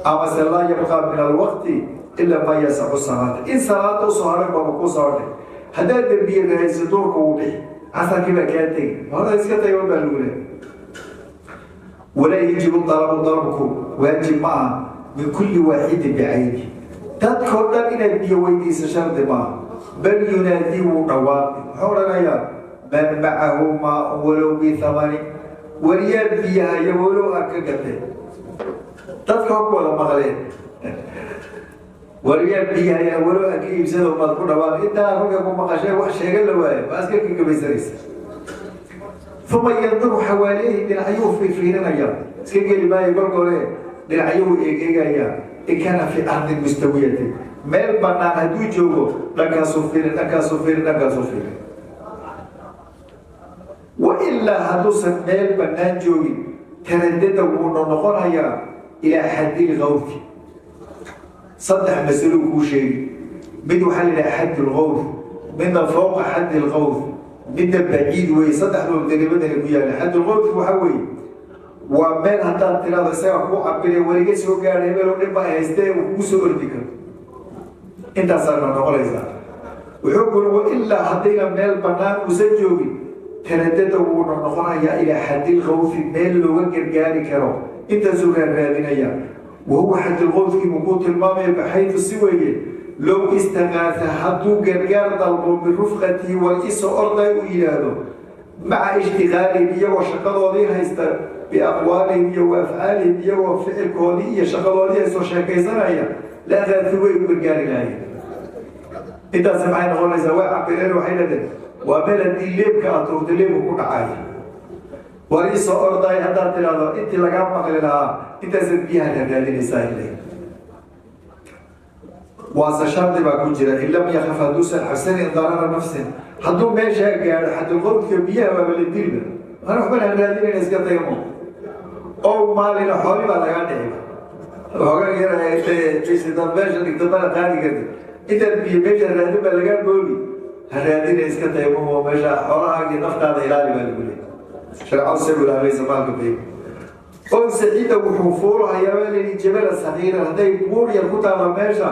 Speaker 1: Amase laa yabqaa min alwaqti ilaa maa yasacu salaata, in salaada usoo hadhay baaba kuu soo hadhay. Haddaad dembiye raadisa, duurka wuu bixi, casarkii baa kaa tegi, hore iska tago baa lagu leehay. Walaa yajibu dalabu, dalabku waajib ma aha, min kulli waaxidin bicayni, dadkoo dhan inaad biyo weydiiso shardi maaha. Bal yunaadii, wuu dhawaaqi. Muxuu odhanayaa? Man macahu maaun walow bithamani, wariyaa biyahaya walow aan ka gatay. Dadka ku wada maqleen, wariyaa biyahaya walow aan ka iibsado baad ku dhawaaqi. Intaa kolka ku maqashay wax sheega la waayo, waa iska gagabaysanaysa. Uma yanduru xawaaleyhi, dhinacyuu fiirfiirinaya, iska geli maayo. Kolka hore dhinacyuu eegeegayaa. In kaana fi ardin mustawiyatin, meel banaan hadduu joogo, dhankaasuu fiirin, dhankaasuu fiirin, dhankaasuu fiirin. Wailaa hadduusan meel bannaan joogin, taradada, wuu noqonayaa, ilaa xaddi lgawfi. Saddex masaluu kuu sheegi. Mid waxaa la yidhaha xadd lgawf, midna fowqa xaddi lgawf, midna baciid weeye. Saddexdooda dariibadani ku yaalla. Xadd lgawf waxaa weeye waa meel haddaad tirado isagaa kuu cabiraya, weliga soo gaadha hebelo dhin baa haystee, uu kugu soo ordi karo. Intaasaa noqonaysaa. Wuxuu kuri, wailaa haddayna meel bannaan uusan joogin, taradada, wuu noqonayaa, ilaa xaddilgawfi, meel looga gargaari karo intaasuu raaraadinaya. Wahuwa xaddilgawfkii buu ku tilmaamaya, baxaytu si weeye, low istaqaasa, hadduu gargaar dalbo, birufqatihi, war isoo orday uu yidhaahdo, maca ishtiqaalihim, iyagoo shaqadoodii haysta, biaqwaalihim iyo wa afcaalihim, iyagoo ficilkoodii iyo shaqadoodii haystoo sheekaysanaya, la aqaasi, way u gargaari lahayen. Intaasi maxay noqonaysaa? Way cabireen, waxay dhahdeen waa meel haddii leebka aad tuurta leebku ku dhacaya. War isoo orday haddaad tidhaahdo, intii lagaa maqli lahaa intaasaad biyaha raaraadinaysaa. Ile waase shardi baa ku jira: in lam yakaf, hadduusan cabsanin, darara nafsin. Hadduu meeshaa gaadho xadulqowdka, biyaha waaba la dilba, ana waxban ha raadinayna, iska tagmo oo maalina xooli baa lagaa dhiciba. Hoogaa yar meesha dhigto mana qaadi kartid. Intaad biyo meesha raadin baa lagaa goobi. Ha raadina, iska tagmo, meesha xoolahaaga iyo naftaada ilaali baa lagu leeyay. Shareecadu say ilaalaysa maalka biyo. Oo saciida, wuxuu fuulahayaa baa layidhi, jabala sagiira, hadday buur yar ku taalla meesha,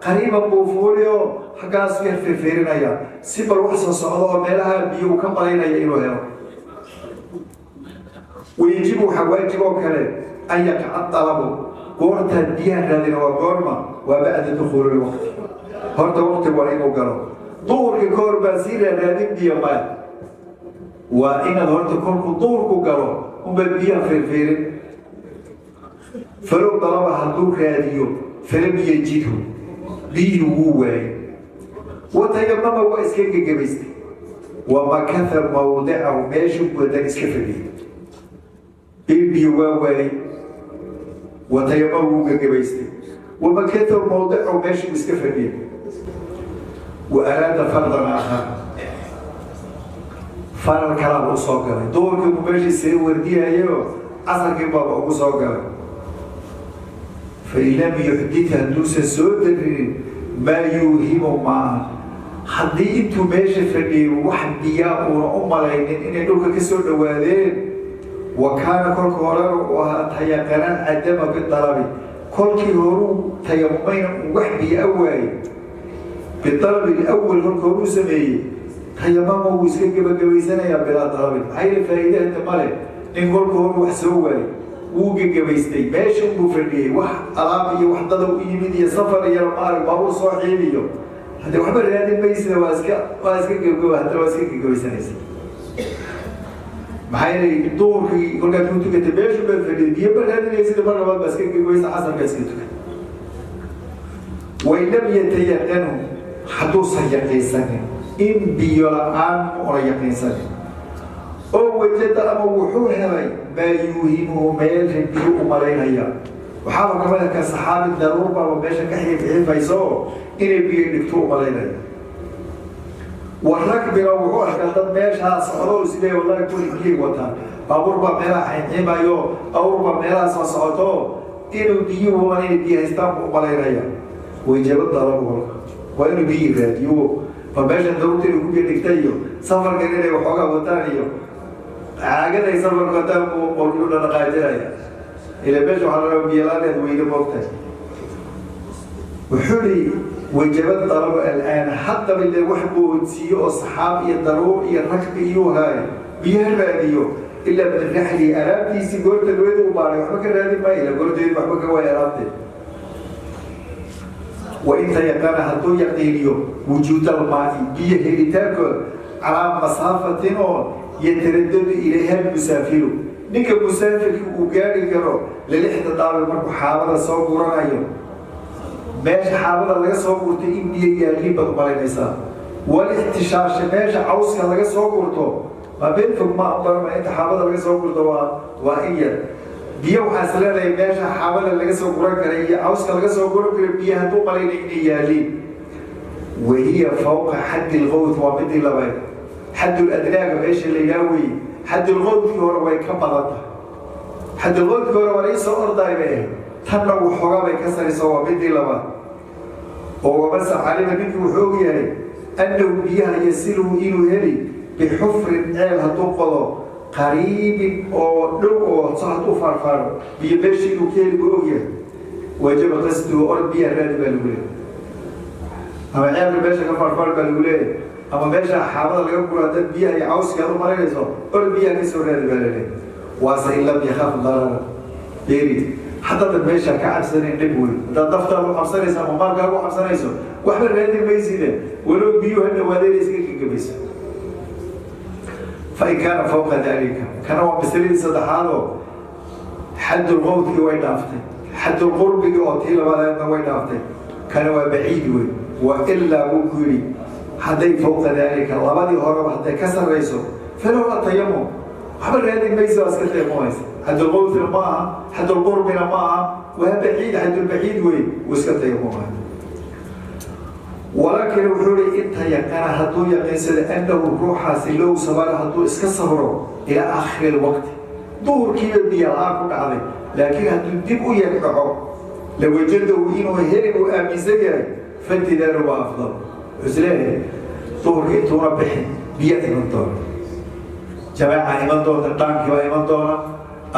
Speaker 1: qariiban buu fuuliyo, xaggaasu yar firfiirinaya si bal wax soo socdo oo meelaha biyo uu ka malaynaya inuu helo. Wayajibu, waxaa waajib oo kale, an yaqaca dalabu, goortaad biyaha raadina waa goorma? Waa bacda dukhuuli lwaqti. Horta waqti waa inuu galo. Duhurka ka hor baa sii raaraadin biyo maya. Waa inaad horta kolkuu duhurku galo unbaad biyaha fiirfiirin. Falow dalaba, hadduu raadiyo, falam yajidhu, biyihii wuu waayey, watayamama, waa iska gegabaystay, wamakatha mawdicahu, meeshuu wadan iska fadhiyey. Biyo waa waayey, watayamama, wuu gegabaystay, wamakatha mawdicahu, meeshuu iska fadhiyey, wa araada fardan aakhar, faral kalaaba usoo galay. Duhurkii buu meeshii sii wardiyahayo, casarkii baaba ugu soo galay. Fain lam yuxdit, hadduusan soo darinin, maa yuuhimu maaha, haddii intuu meesha fadhiyey wax biyaa uuna u malaynin inay dhulka ka soo dhowaadeen, wa kaana, kolka horena uu ahaa, tayaqanan cadama bidalabi, kolkii horuu tayamumayna uu wax biyo a waayey, bidalabi lawal, kolka horuu sameeyey, tayamama, wuu iska gebagabaysanayaa bilaa dalabin. Maxaa yeele faa'iidahada male. Nin kolka horu wax soo waayey, wuu gegabaystay, meesha unbuu fadhiyey, wax alaab iyo wax dada u yimid iyo safar iyo maarag baabuur soo xiibiyo, haddee waxba raadin maysida, waa iska gebgaba, haddana waa iska gegabaysanaysa. Maxaa yeelay duhurkii kolkaad ku tukatay meeshu baad fadhiyay, biyo ma raadinaysid, mar labaad baa iska gegabaysa, casarka iska tukan. Wain lam yatayaqanu, hadduusan yaqiinsanin in biyo la-aan ma una yaqiinsanin, oo wajada, ama wuxuu helay, maa yuuhimuhu, meelsha biyo u malaynaya. Waxaaba kamid ah ka saxaabi daruur baaba meesha ka xiifxiifayso oo inay biyo dhigto u malaynaya. Warragbina wuxuu arkaa dad meeshaa socdo oo isleeya wallahi kuwani biyay wataan, baabuur baa meelaha xiimxiimayo, awr baa meelaha soo socoto, inuu biyuhu waa inay biyo haystaan buu u malaynaya. Wayjaba dalabu kolka waa inuu biyi raadiyo, ba meesha daruurta inay ku biyo dhigta iyo safarkan inay waxoogaa wataan iyo caagaday safarka wataan buu qoryu dhaqaajinaya. Ila meesha waxaa la rabaa biyolaaneed weyne moogtahay. Wuxuu ihi wajaba dalabu al'aan, haddaba ile wax boodsiiyo oo saxaab iyo daruur iyo ragbi iyuu haaya biyaha raadiyo, ilaa min raxlihi alaabtiisii goorta dhaweyd uu baaray waxba ka raadin maayo, ila goorteed waxba ka waaya alaabteed. Wain tayaqana hadduu yaqiiniyo wujuud almaai biyo helitaankooda calaa masaafatin oo yataradadu ilayha almusaafiru, ninka musaafirka uu gaari karo lalixda daabi markuu xaabada soo guranayo, meesha xaabada laga soo gurtay in biyo yaaliin baad umalaynaysaa. Walixtishaasha meesha cawska laga soo gurto waa meel fog, ma barama inta xaabada laga soo gurto waa in yar biyo. Waxaa is leedahay meesha xaabada laga soo guran kara iyo cawska laga soo guran kara biyo hadduu malaynay inay yaaliin. Wahiya fawqa xaddi lqawt, waa midii labayd, xaddul adnaaga meesha la yidhaah weeye. Xaddulqawdkii hore way ka badan tahay, xaddulqawdkii hore waa laii soo ordaay bay ahayd, tanna waxoogaa bay ka sarayso, waa midii labaad. Oo wamase calima ninkii wuxuu ogyahay annahu biyaha yasiluhu inuu heli bixufrin ceel hadduu qodo qariibin oo dhow oo so hadduu faarfaaro biyo meesha inuu ka heli buu ogyahay. Wajaba qasduhu, orod biyaha raadi baa lagu leeyahay, ama ceelka meesha ka faarfaar baa lagu leeyahay, ama meesha xaabada laga guro haddaad biyaha iyo cawska aad u malaynayso orod biyaha ka soo raadi baa laleeyahay. Waase in lam yakhaaf darara beeri, haddaadan meesha ka cabsanayn dhib weyn, haddaad naftaada u cabsanayso ama maalkaaga u cabsanayso waxba raadin mayside, walow biyuhu ha dhawaadeen iska gagabayso. Fain kaana fawqa dalika, kana waa masaladii saddexaadoo xaddulqawdkii way dhaaftay, xaddulqurbigii oo tii labadeedna way dhaaftay, kana waa baciid wey. Wa ilaa buu ku yidhi hadday fawqa dalika labadii horeba hadday ka sarrayso falahu atayamum, waxba raadin maysa, waa iska tayamumaysa. Xaddulqawdina ma aha, xaddulqurbina ma aha, waa baciid, xaddulbaciid wey, wuu iska tayamumaya. Walaakin wuxuu ihi inta yaqana hadduu yaqiinsado annahu ruuxaasi low sabara hadduu iska sabro ilaa aakhiri lwaqti, duhurkiiba biyo la-aan ku dhacday, laakiin hadduu dib u yar dhaco lawajadahu inuu heli uu aaminsan yahay, fantidaaru waa afdal. Wuxuu isleeyahay duhurkii intuuna bixin biyo iman doona, jamaaca iman doonta, dhaankii baa iman doona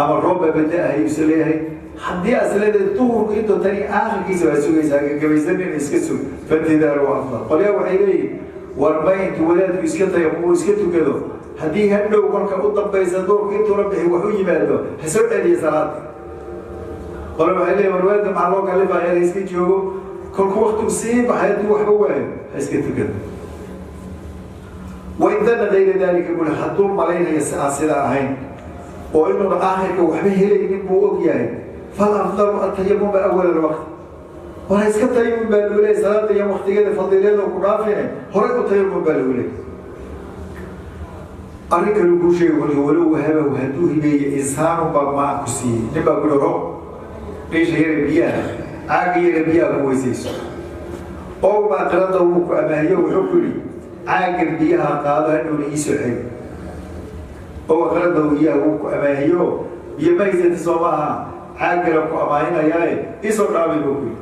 Speaker 1: ama roob baa bada-ahay is leeyahay. Haddii aas leedahay duhurku intuu tani aakhirkiisa waa sugaysaa, gagabaysanina iska sug, fantidaaru waa afdal. Qolyaha waxay leeyihin war ma intuu wadaadku iska tayo uu iska tukado, haddii hadhow kolka u dambaysa duhurku intuuna bixin wax u yimaado ha soo celiya salaada. Qole waxay leeyihin war wadaadka maxaa loo kalifaya, ha iska joogo, kolku waktigu sii baxay haddii waxba waayo ha iska tukado. Wain dana gayra dalika buri hadduu malaynayo si aan sida ahayn oo inuuna aakhirka waxba helaynin buu og yahay, fal afdalu atayamuma awal alwaqt, war ha iska tayamum baa lagu leeyay salaada iyo waktigeeda fadiileeda ku dhaafine horay u tayamum baa lagu leeyay. Arrin kale kuu sheegi wali walow wahabahu hadduu hibeeye insaanu baa maa ku siiyey, nin baa kuli ro dhiisha yara biyaha caaga yara biyaha ku weysayso, oo aqrada wuu ku amaahiyo, wuxuu ku yidhi caagan biyaha qaado hadhowna iisoo celi. Oo aqrada iyaha wuu ku amaahiyo, biyo ma haysati soo maaha, caagana ku amaahinayaaye isoo dhaamay buu ku yidhi.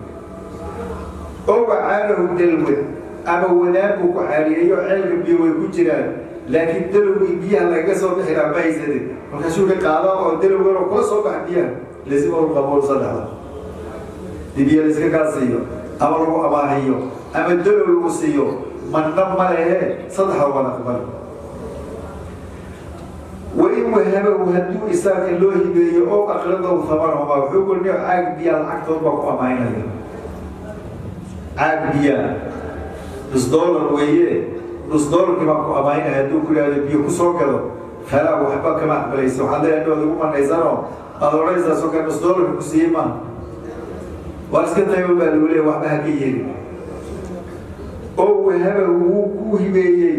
Speaker 1: Oo wacaanahu dalwan ama wadaan buu ku caariyeeyo, ceelka biyo way ku jiraan laakiin dalowgii biyaha lagaga soo bixi lahaa ma haysanin, markaasuu yihi qaada oo dalowganoo kula soo bax biyaha, lazimahu lqabuul. Saddexda dii biyo layska kaa siiyo ama lagu amaahiyo ama dalow lagu siiyo manna ma lehe, saddexda waan aqbali. Wain wahabahu hadduu isaaka loo hibeeyo oo aqradahu hamanahuma, wuxuu ku niyo caag biyaa lacagtood baa ku amaahinaya, caag biyaa nus dollar weeye, nus dollarkii baan ku amaahinaya hadduu ku yidhahdo biyo kusoo gado, falaa waxba kama aqbalaysa. Waxaad leedahay hadhow igu manaysanoo aad odhanaysaa soo kale nus dollarka ku siiyey maaha, waa iska taymo baa lagu leeyahy, waxba ha ka yeelin. Oo wahabahu wuu ku hibeeyey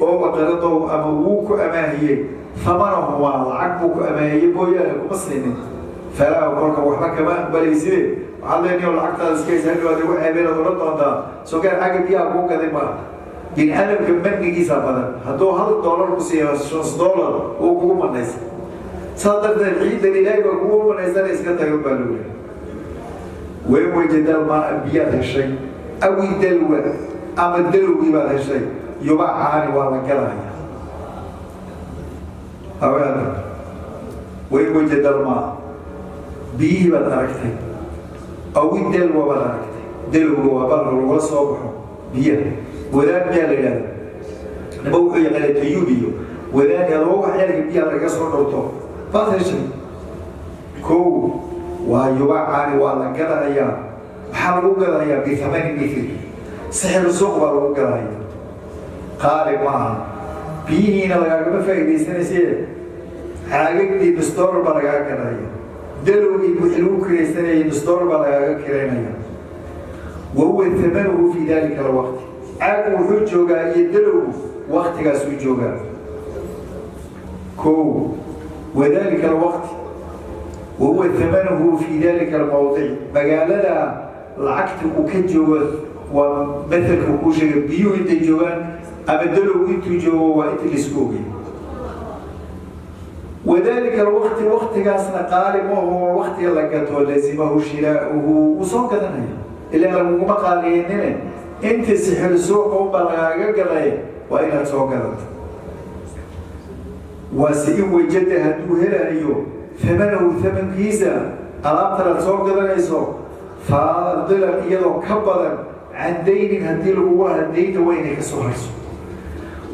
Speaker 1: oo aqradahu ama wuu ku amaahiyey hamanahumaa, lacag buu ku amaahiyey mooyaane kuma siinin, Falaa, kolka waxba kama aqbalayside. Waxaad leenahay lacagtaada iska haysa, hadhow aad igu ceebeen oran doontaa sokaan xagga biyaha kuu gaday. Maaha, bini aadamka manigiisa badan. Hadduu $1 ku siiyo, $5 wuu kugu manaysa. Saa darteed ciidan Ilaahay baa kugu manaysana, iska tago baa lagu leeyahay. Wain wajada maa, biyaad heshay, awi dalwa, ama dalowgii baad heshay, yubacaani, waa la gadaya. Awaada wain wajada almaa, biyihii baad aragtay, awi dalwa baad aragtay. Dalowga waa balka lagula soo baxo biyaha. Wadaan miyaa la yidhahda? Nima wuxuu yaqaana tayuub iyo wadaan adoo wax ceelka biyaha lagaga soo dhowrto baad heshay. Kow, waa yubacaani, waa la gadayaa. Maxaa lagu gadayaa? Bithamani mithli, sixir suuq baa lagu gadaya, qaali ma aha. Biyihiina lagaagama faa'iidaysanayse, caagagdii nus dollar baa lagaaga gadaya, dalowgii wixii lagu kiraysanayay nus dollar baa lagaaga kiraynaya. Wa huwa thamanuhu fi dalika alwaqti, caagu wuxuu joogaa iyo dalowgu waktigaasuu joogaa. Kow, wadalika alwaqti wa huwa thamanuhu fi dalika almawdic, magaalada lacagta uu ka joogo waa matalka uu kuu sheegay. Biyuhu intay joogaan ama dalowgu intuu joogo waa inta laisku ogay. Wadalika alwaqti, waktigaasna qaali ma aho. Waktiga la gato lazimahu shiraauhu, wuu soo gadanaya, ilaa laguguma qaaliyeynine, inta sixir suuqa unbaa lagaaga gaday, waa inaad soo gadato. Waase in wajada, hadduu helayo, thamanahu, thamankiisa alaabtanaad soo gadanayso, faadilan, iyadoo ka badan, can daynin haddii lagugu lahaa, daynta waa inay ka soo harso.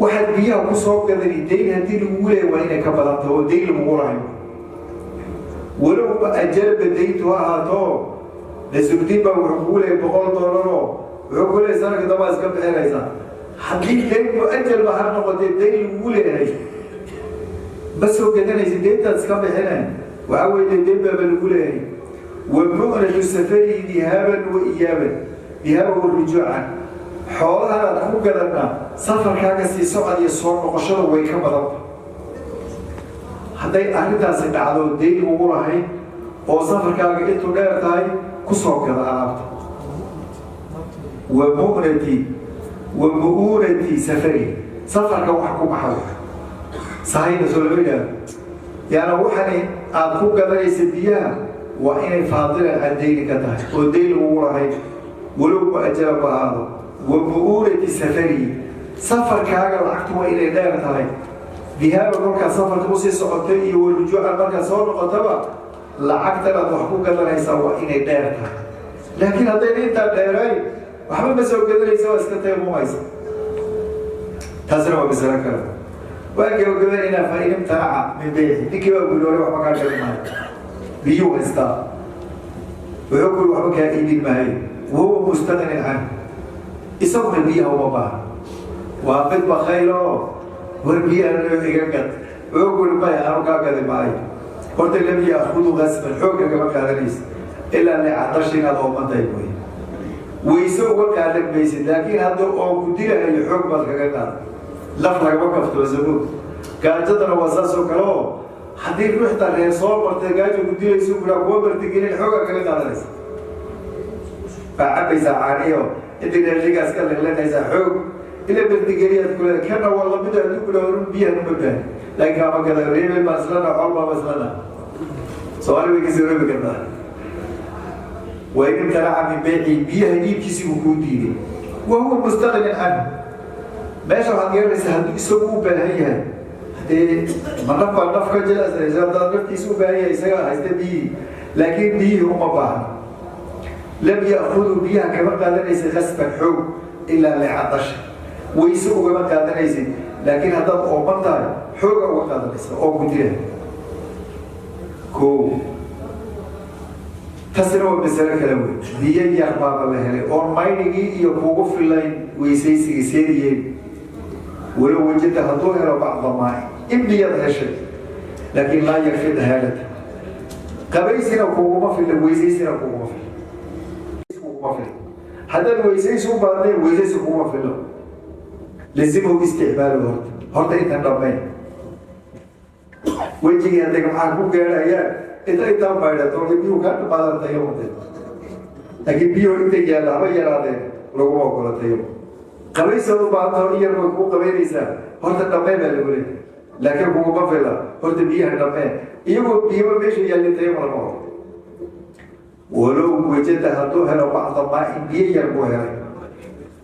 Speaker 1: Waxaad biyaha ku soo gadani dayn haddii lagugu leeya waa inay ka badanta oo dayn lagugu lahayo, walow ajalba dayntu ha ahaato. Nasruddiin baa wuxuu kugu leeyay $100 wuxuu ku leeyay sanadka dambaa iska bixinaysaa. Haddii dayn muajalba ha noqotee dayn lagugu leeyahay, ma soo gadanaysa, deyntaad iska bixine. Waxaa weeye dee deyn baaba lagu leeyahay. Wa mu'natu safarihi dihaaban wa iyaaban, dihaaban wa rujuucan, xoolahan aad ku gadanna safarkaaga sii socod iyo soo noqoshada way ka badanta. Hadday arrintaasi dhacdo, dayn ugu lahayn oo safarkaaga intuu dheer tahay, ku soo gada alaabta. Wa mu'nati wa mu'unati safari, safarka wax ku baxa, sahayda soo lama yidhaahdo. Yaana waxani aad ku gadanaysa biyaha waa inay faadilan can dayni ka tahay oo dayn lagugu lahayn, walow muajala ba ahaado. Wa mu'unati safarihi, safarkaaga lacagtu waa inay dheer tahay, dihaaba kolkaad safarka usii socotay iyo wa rujuucan markaad soo noqotaba, lacagtan aad wax ku gadanaysaa waa inay dheer tahay. Laakiin haddayna intaa dheerayn, waxba ma soo gadanaysa, waa iska taymumaysa. Taasina waa masalo kale. Waa gabagabanaynaa. Fa in imtanaca min beyci, ninkii baa guri hore waxba kaa gadi maayo, biyuu haystaa, wuxuu kuri waxba kaa iibin maayo, wahuwa mustaqnin canhu, isaguna biyaha uma baahan, waa mid bakaylo. War biyaha iga gad, wuxuu kuri maya, anu kaa gadi maayo. Horta lam yaakudu qasban, xoogga kama qaadanaysa, ilaa licadashi, inaad oomantahay mooye, wayse uga qaadan maysid. Laakiin hadda oon ku dilahayo, xoog baad kaga qaadan, laf lagama kafto samoog. Gaajadana waa saas oo kale, oo haddii ruuxda reer soo martay gaajo ku dilayso kuraa kuwa martigelin, xoogaa kaga qaadanaysa, baa cabaysaa caaniyo inta reerligaas ka leqlenaysaa xoog ila martigeliyaad kule. Kana waa lamid, hadduu ku dhaho run biyahan uma baahan, laakiin kaama gada, reebel baan islana, xol baaba islana, Soomaali way kasoo reebi kartaa. Wa in imtanaca min beyci, biyaha iibkiisii buu kuu diiday, wa huwa mustaqnin canhu. Meesha waxaad garanaysaa hadduu isagu u baahan yahay, hadee ma naf baa naf ka jilicsanaysa? Haddaad naftiisa u baahan yahay, isagaa haysta biyihii, laakiin biyihii uma baahna. Lam ya'khuduu, biyaha kama qaadanaysid qasban, xoog, ilaa licadasha, wayse ugama qaadanaysid. Laakiin haddaad ooman tahay, xooga uga qaadanaysa oo ku dila. Ko tasina waa masalo kale wey. Biyo yar baaba la helay oon maydhigii iyo kugu filayn weysaysigii, seediyeen. Walow wajada, hadduu helo, bacda maai, in biyaad heshay, laakiin laa yakfi dahaarata, qabaysina kuguma filla, weysaysina kuguma filla, kuguma filla. Haddaad weysaysi u baahnayn, weysaysi kuguma fillo, lazimahu isticmaalu. Horta intan dhammayn wejigii hadday maxaa ku gaadhayaan. Inta intaa maydhato, biyuhu kaa dhamaadaan, tayamumte. Laakiin biyuhu inta yaalla haba yaraadeen, laguma ogola tayamum. Qabaysaad u baahantaho, in yar bay kuu qabaynaysaa. Horta dhammee baa lagu leeyay, laakiin kuguma fila. Horta biyaha dhammee, iyagoo biyaba meesha yaallin tayamum lama ogola. Walow wajada, hadduu helo, bacda maa-in, biyo yar buu helay,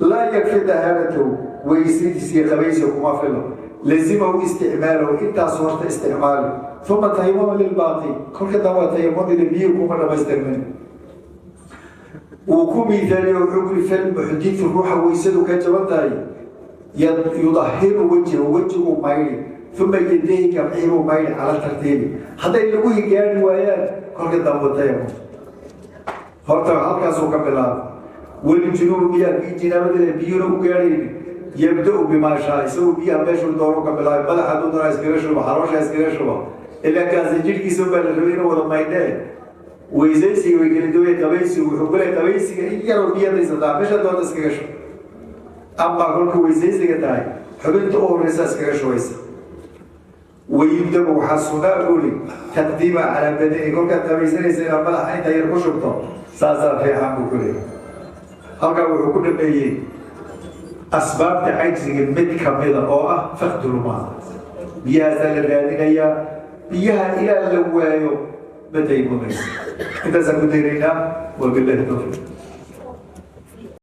Speaker 1: laa yakfi dahaaratahu, weysadiisii qabaysi kuma filo, lazimahu isticmaalahu, intaas horta isticmaali, uma tayamuma lilbaaqi, kolka dambaa tayamumida, biyuhu kuma dhamaystirmin. Wuu ku miisaaliye, wuxuu kuri: falmuxditu, ruuxa weysadu ka jaban tahay, yudahiru wajhu, wejigu maydhi, uma yadayhi, gamcihiibuu maydhi, cala tartiibi. Hadday lagu higaari waayaan, kolka dambe tayamum. Horta halkaasuu ka bilaabay. Waljunuub, miyaa kii jinaabada biyuna u gaadhayni, yabda-u bimaa shaa, isagoo biyaha meeshuu doono ka bilaabay. Madaxa hadduu doonaa iskaga shuba, xaloosha iskaga shuba, ilaa kaasi jidhkiisa baa la rabay inuu wada maydhee. Weysaysiga way kala duway. Qabaysigu wuxuu ku leeyahay qabaysiga in yaroo biyadaysataa, meesha doonta iskaga shuba. Amaa kolka weysaysiga tahay, xubinta u horeysa iskaga shubaysa. Wayubdabu, waxaa sunaa buli, taqdiima calaa badani. Kolkaad qabaysanaysa, inaad madaxa inta yar ku shubto, saasaa fiican buu ku leeyahay. Halkaa wuxuu ku dhameeyey asbaabta cajziga mid kamida oo ah faqdulmaa. Biyahaasaa la raadinayaa, biyaha ilaa la waayo ma taymumaysa. Intaasaan ku daynaynaa. Wabillahi tawfiiq.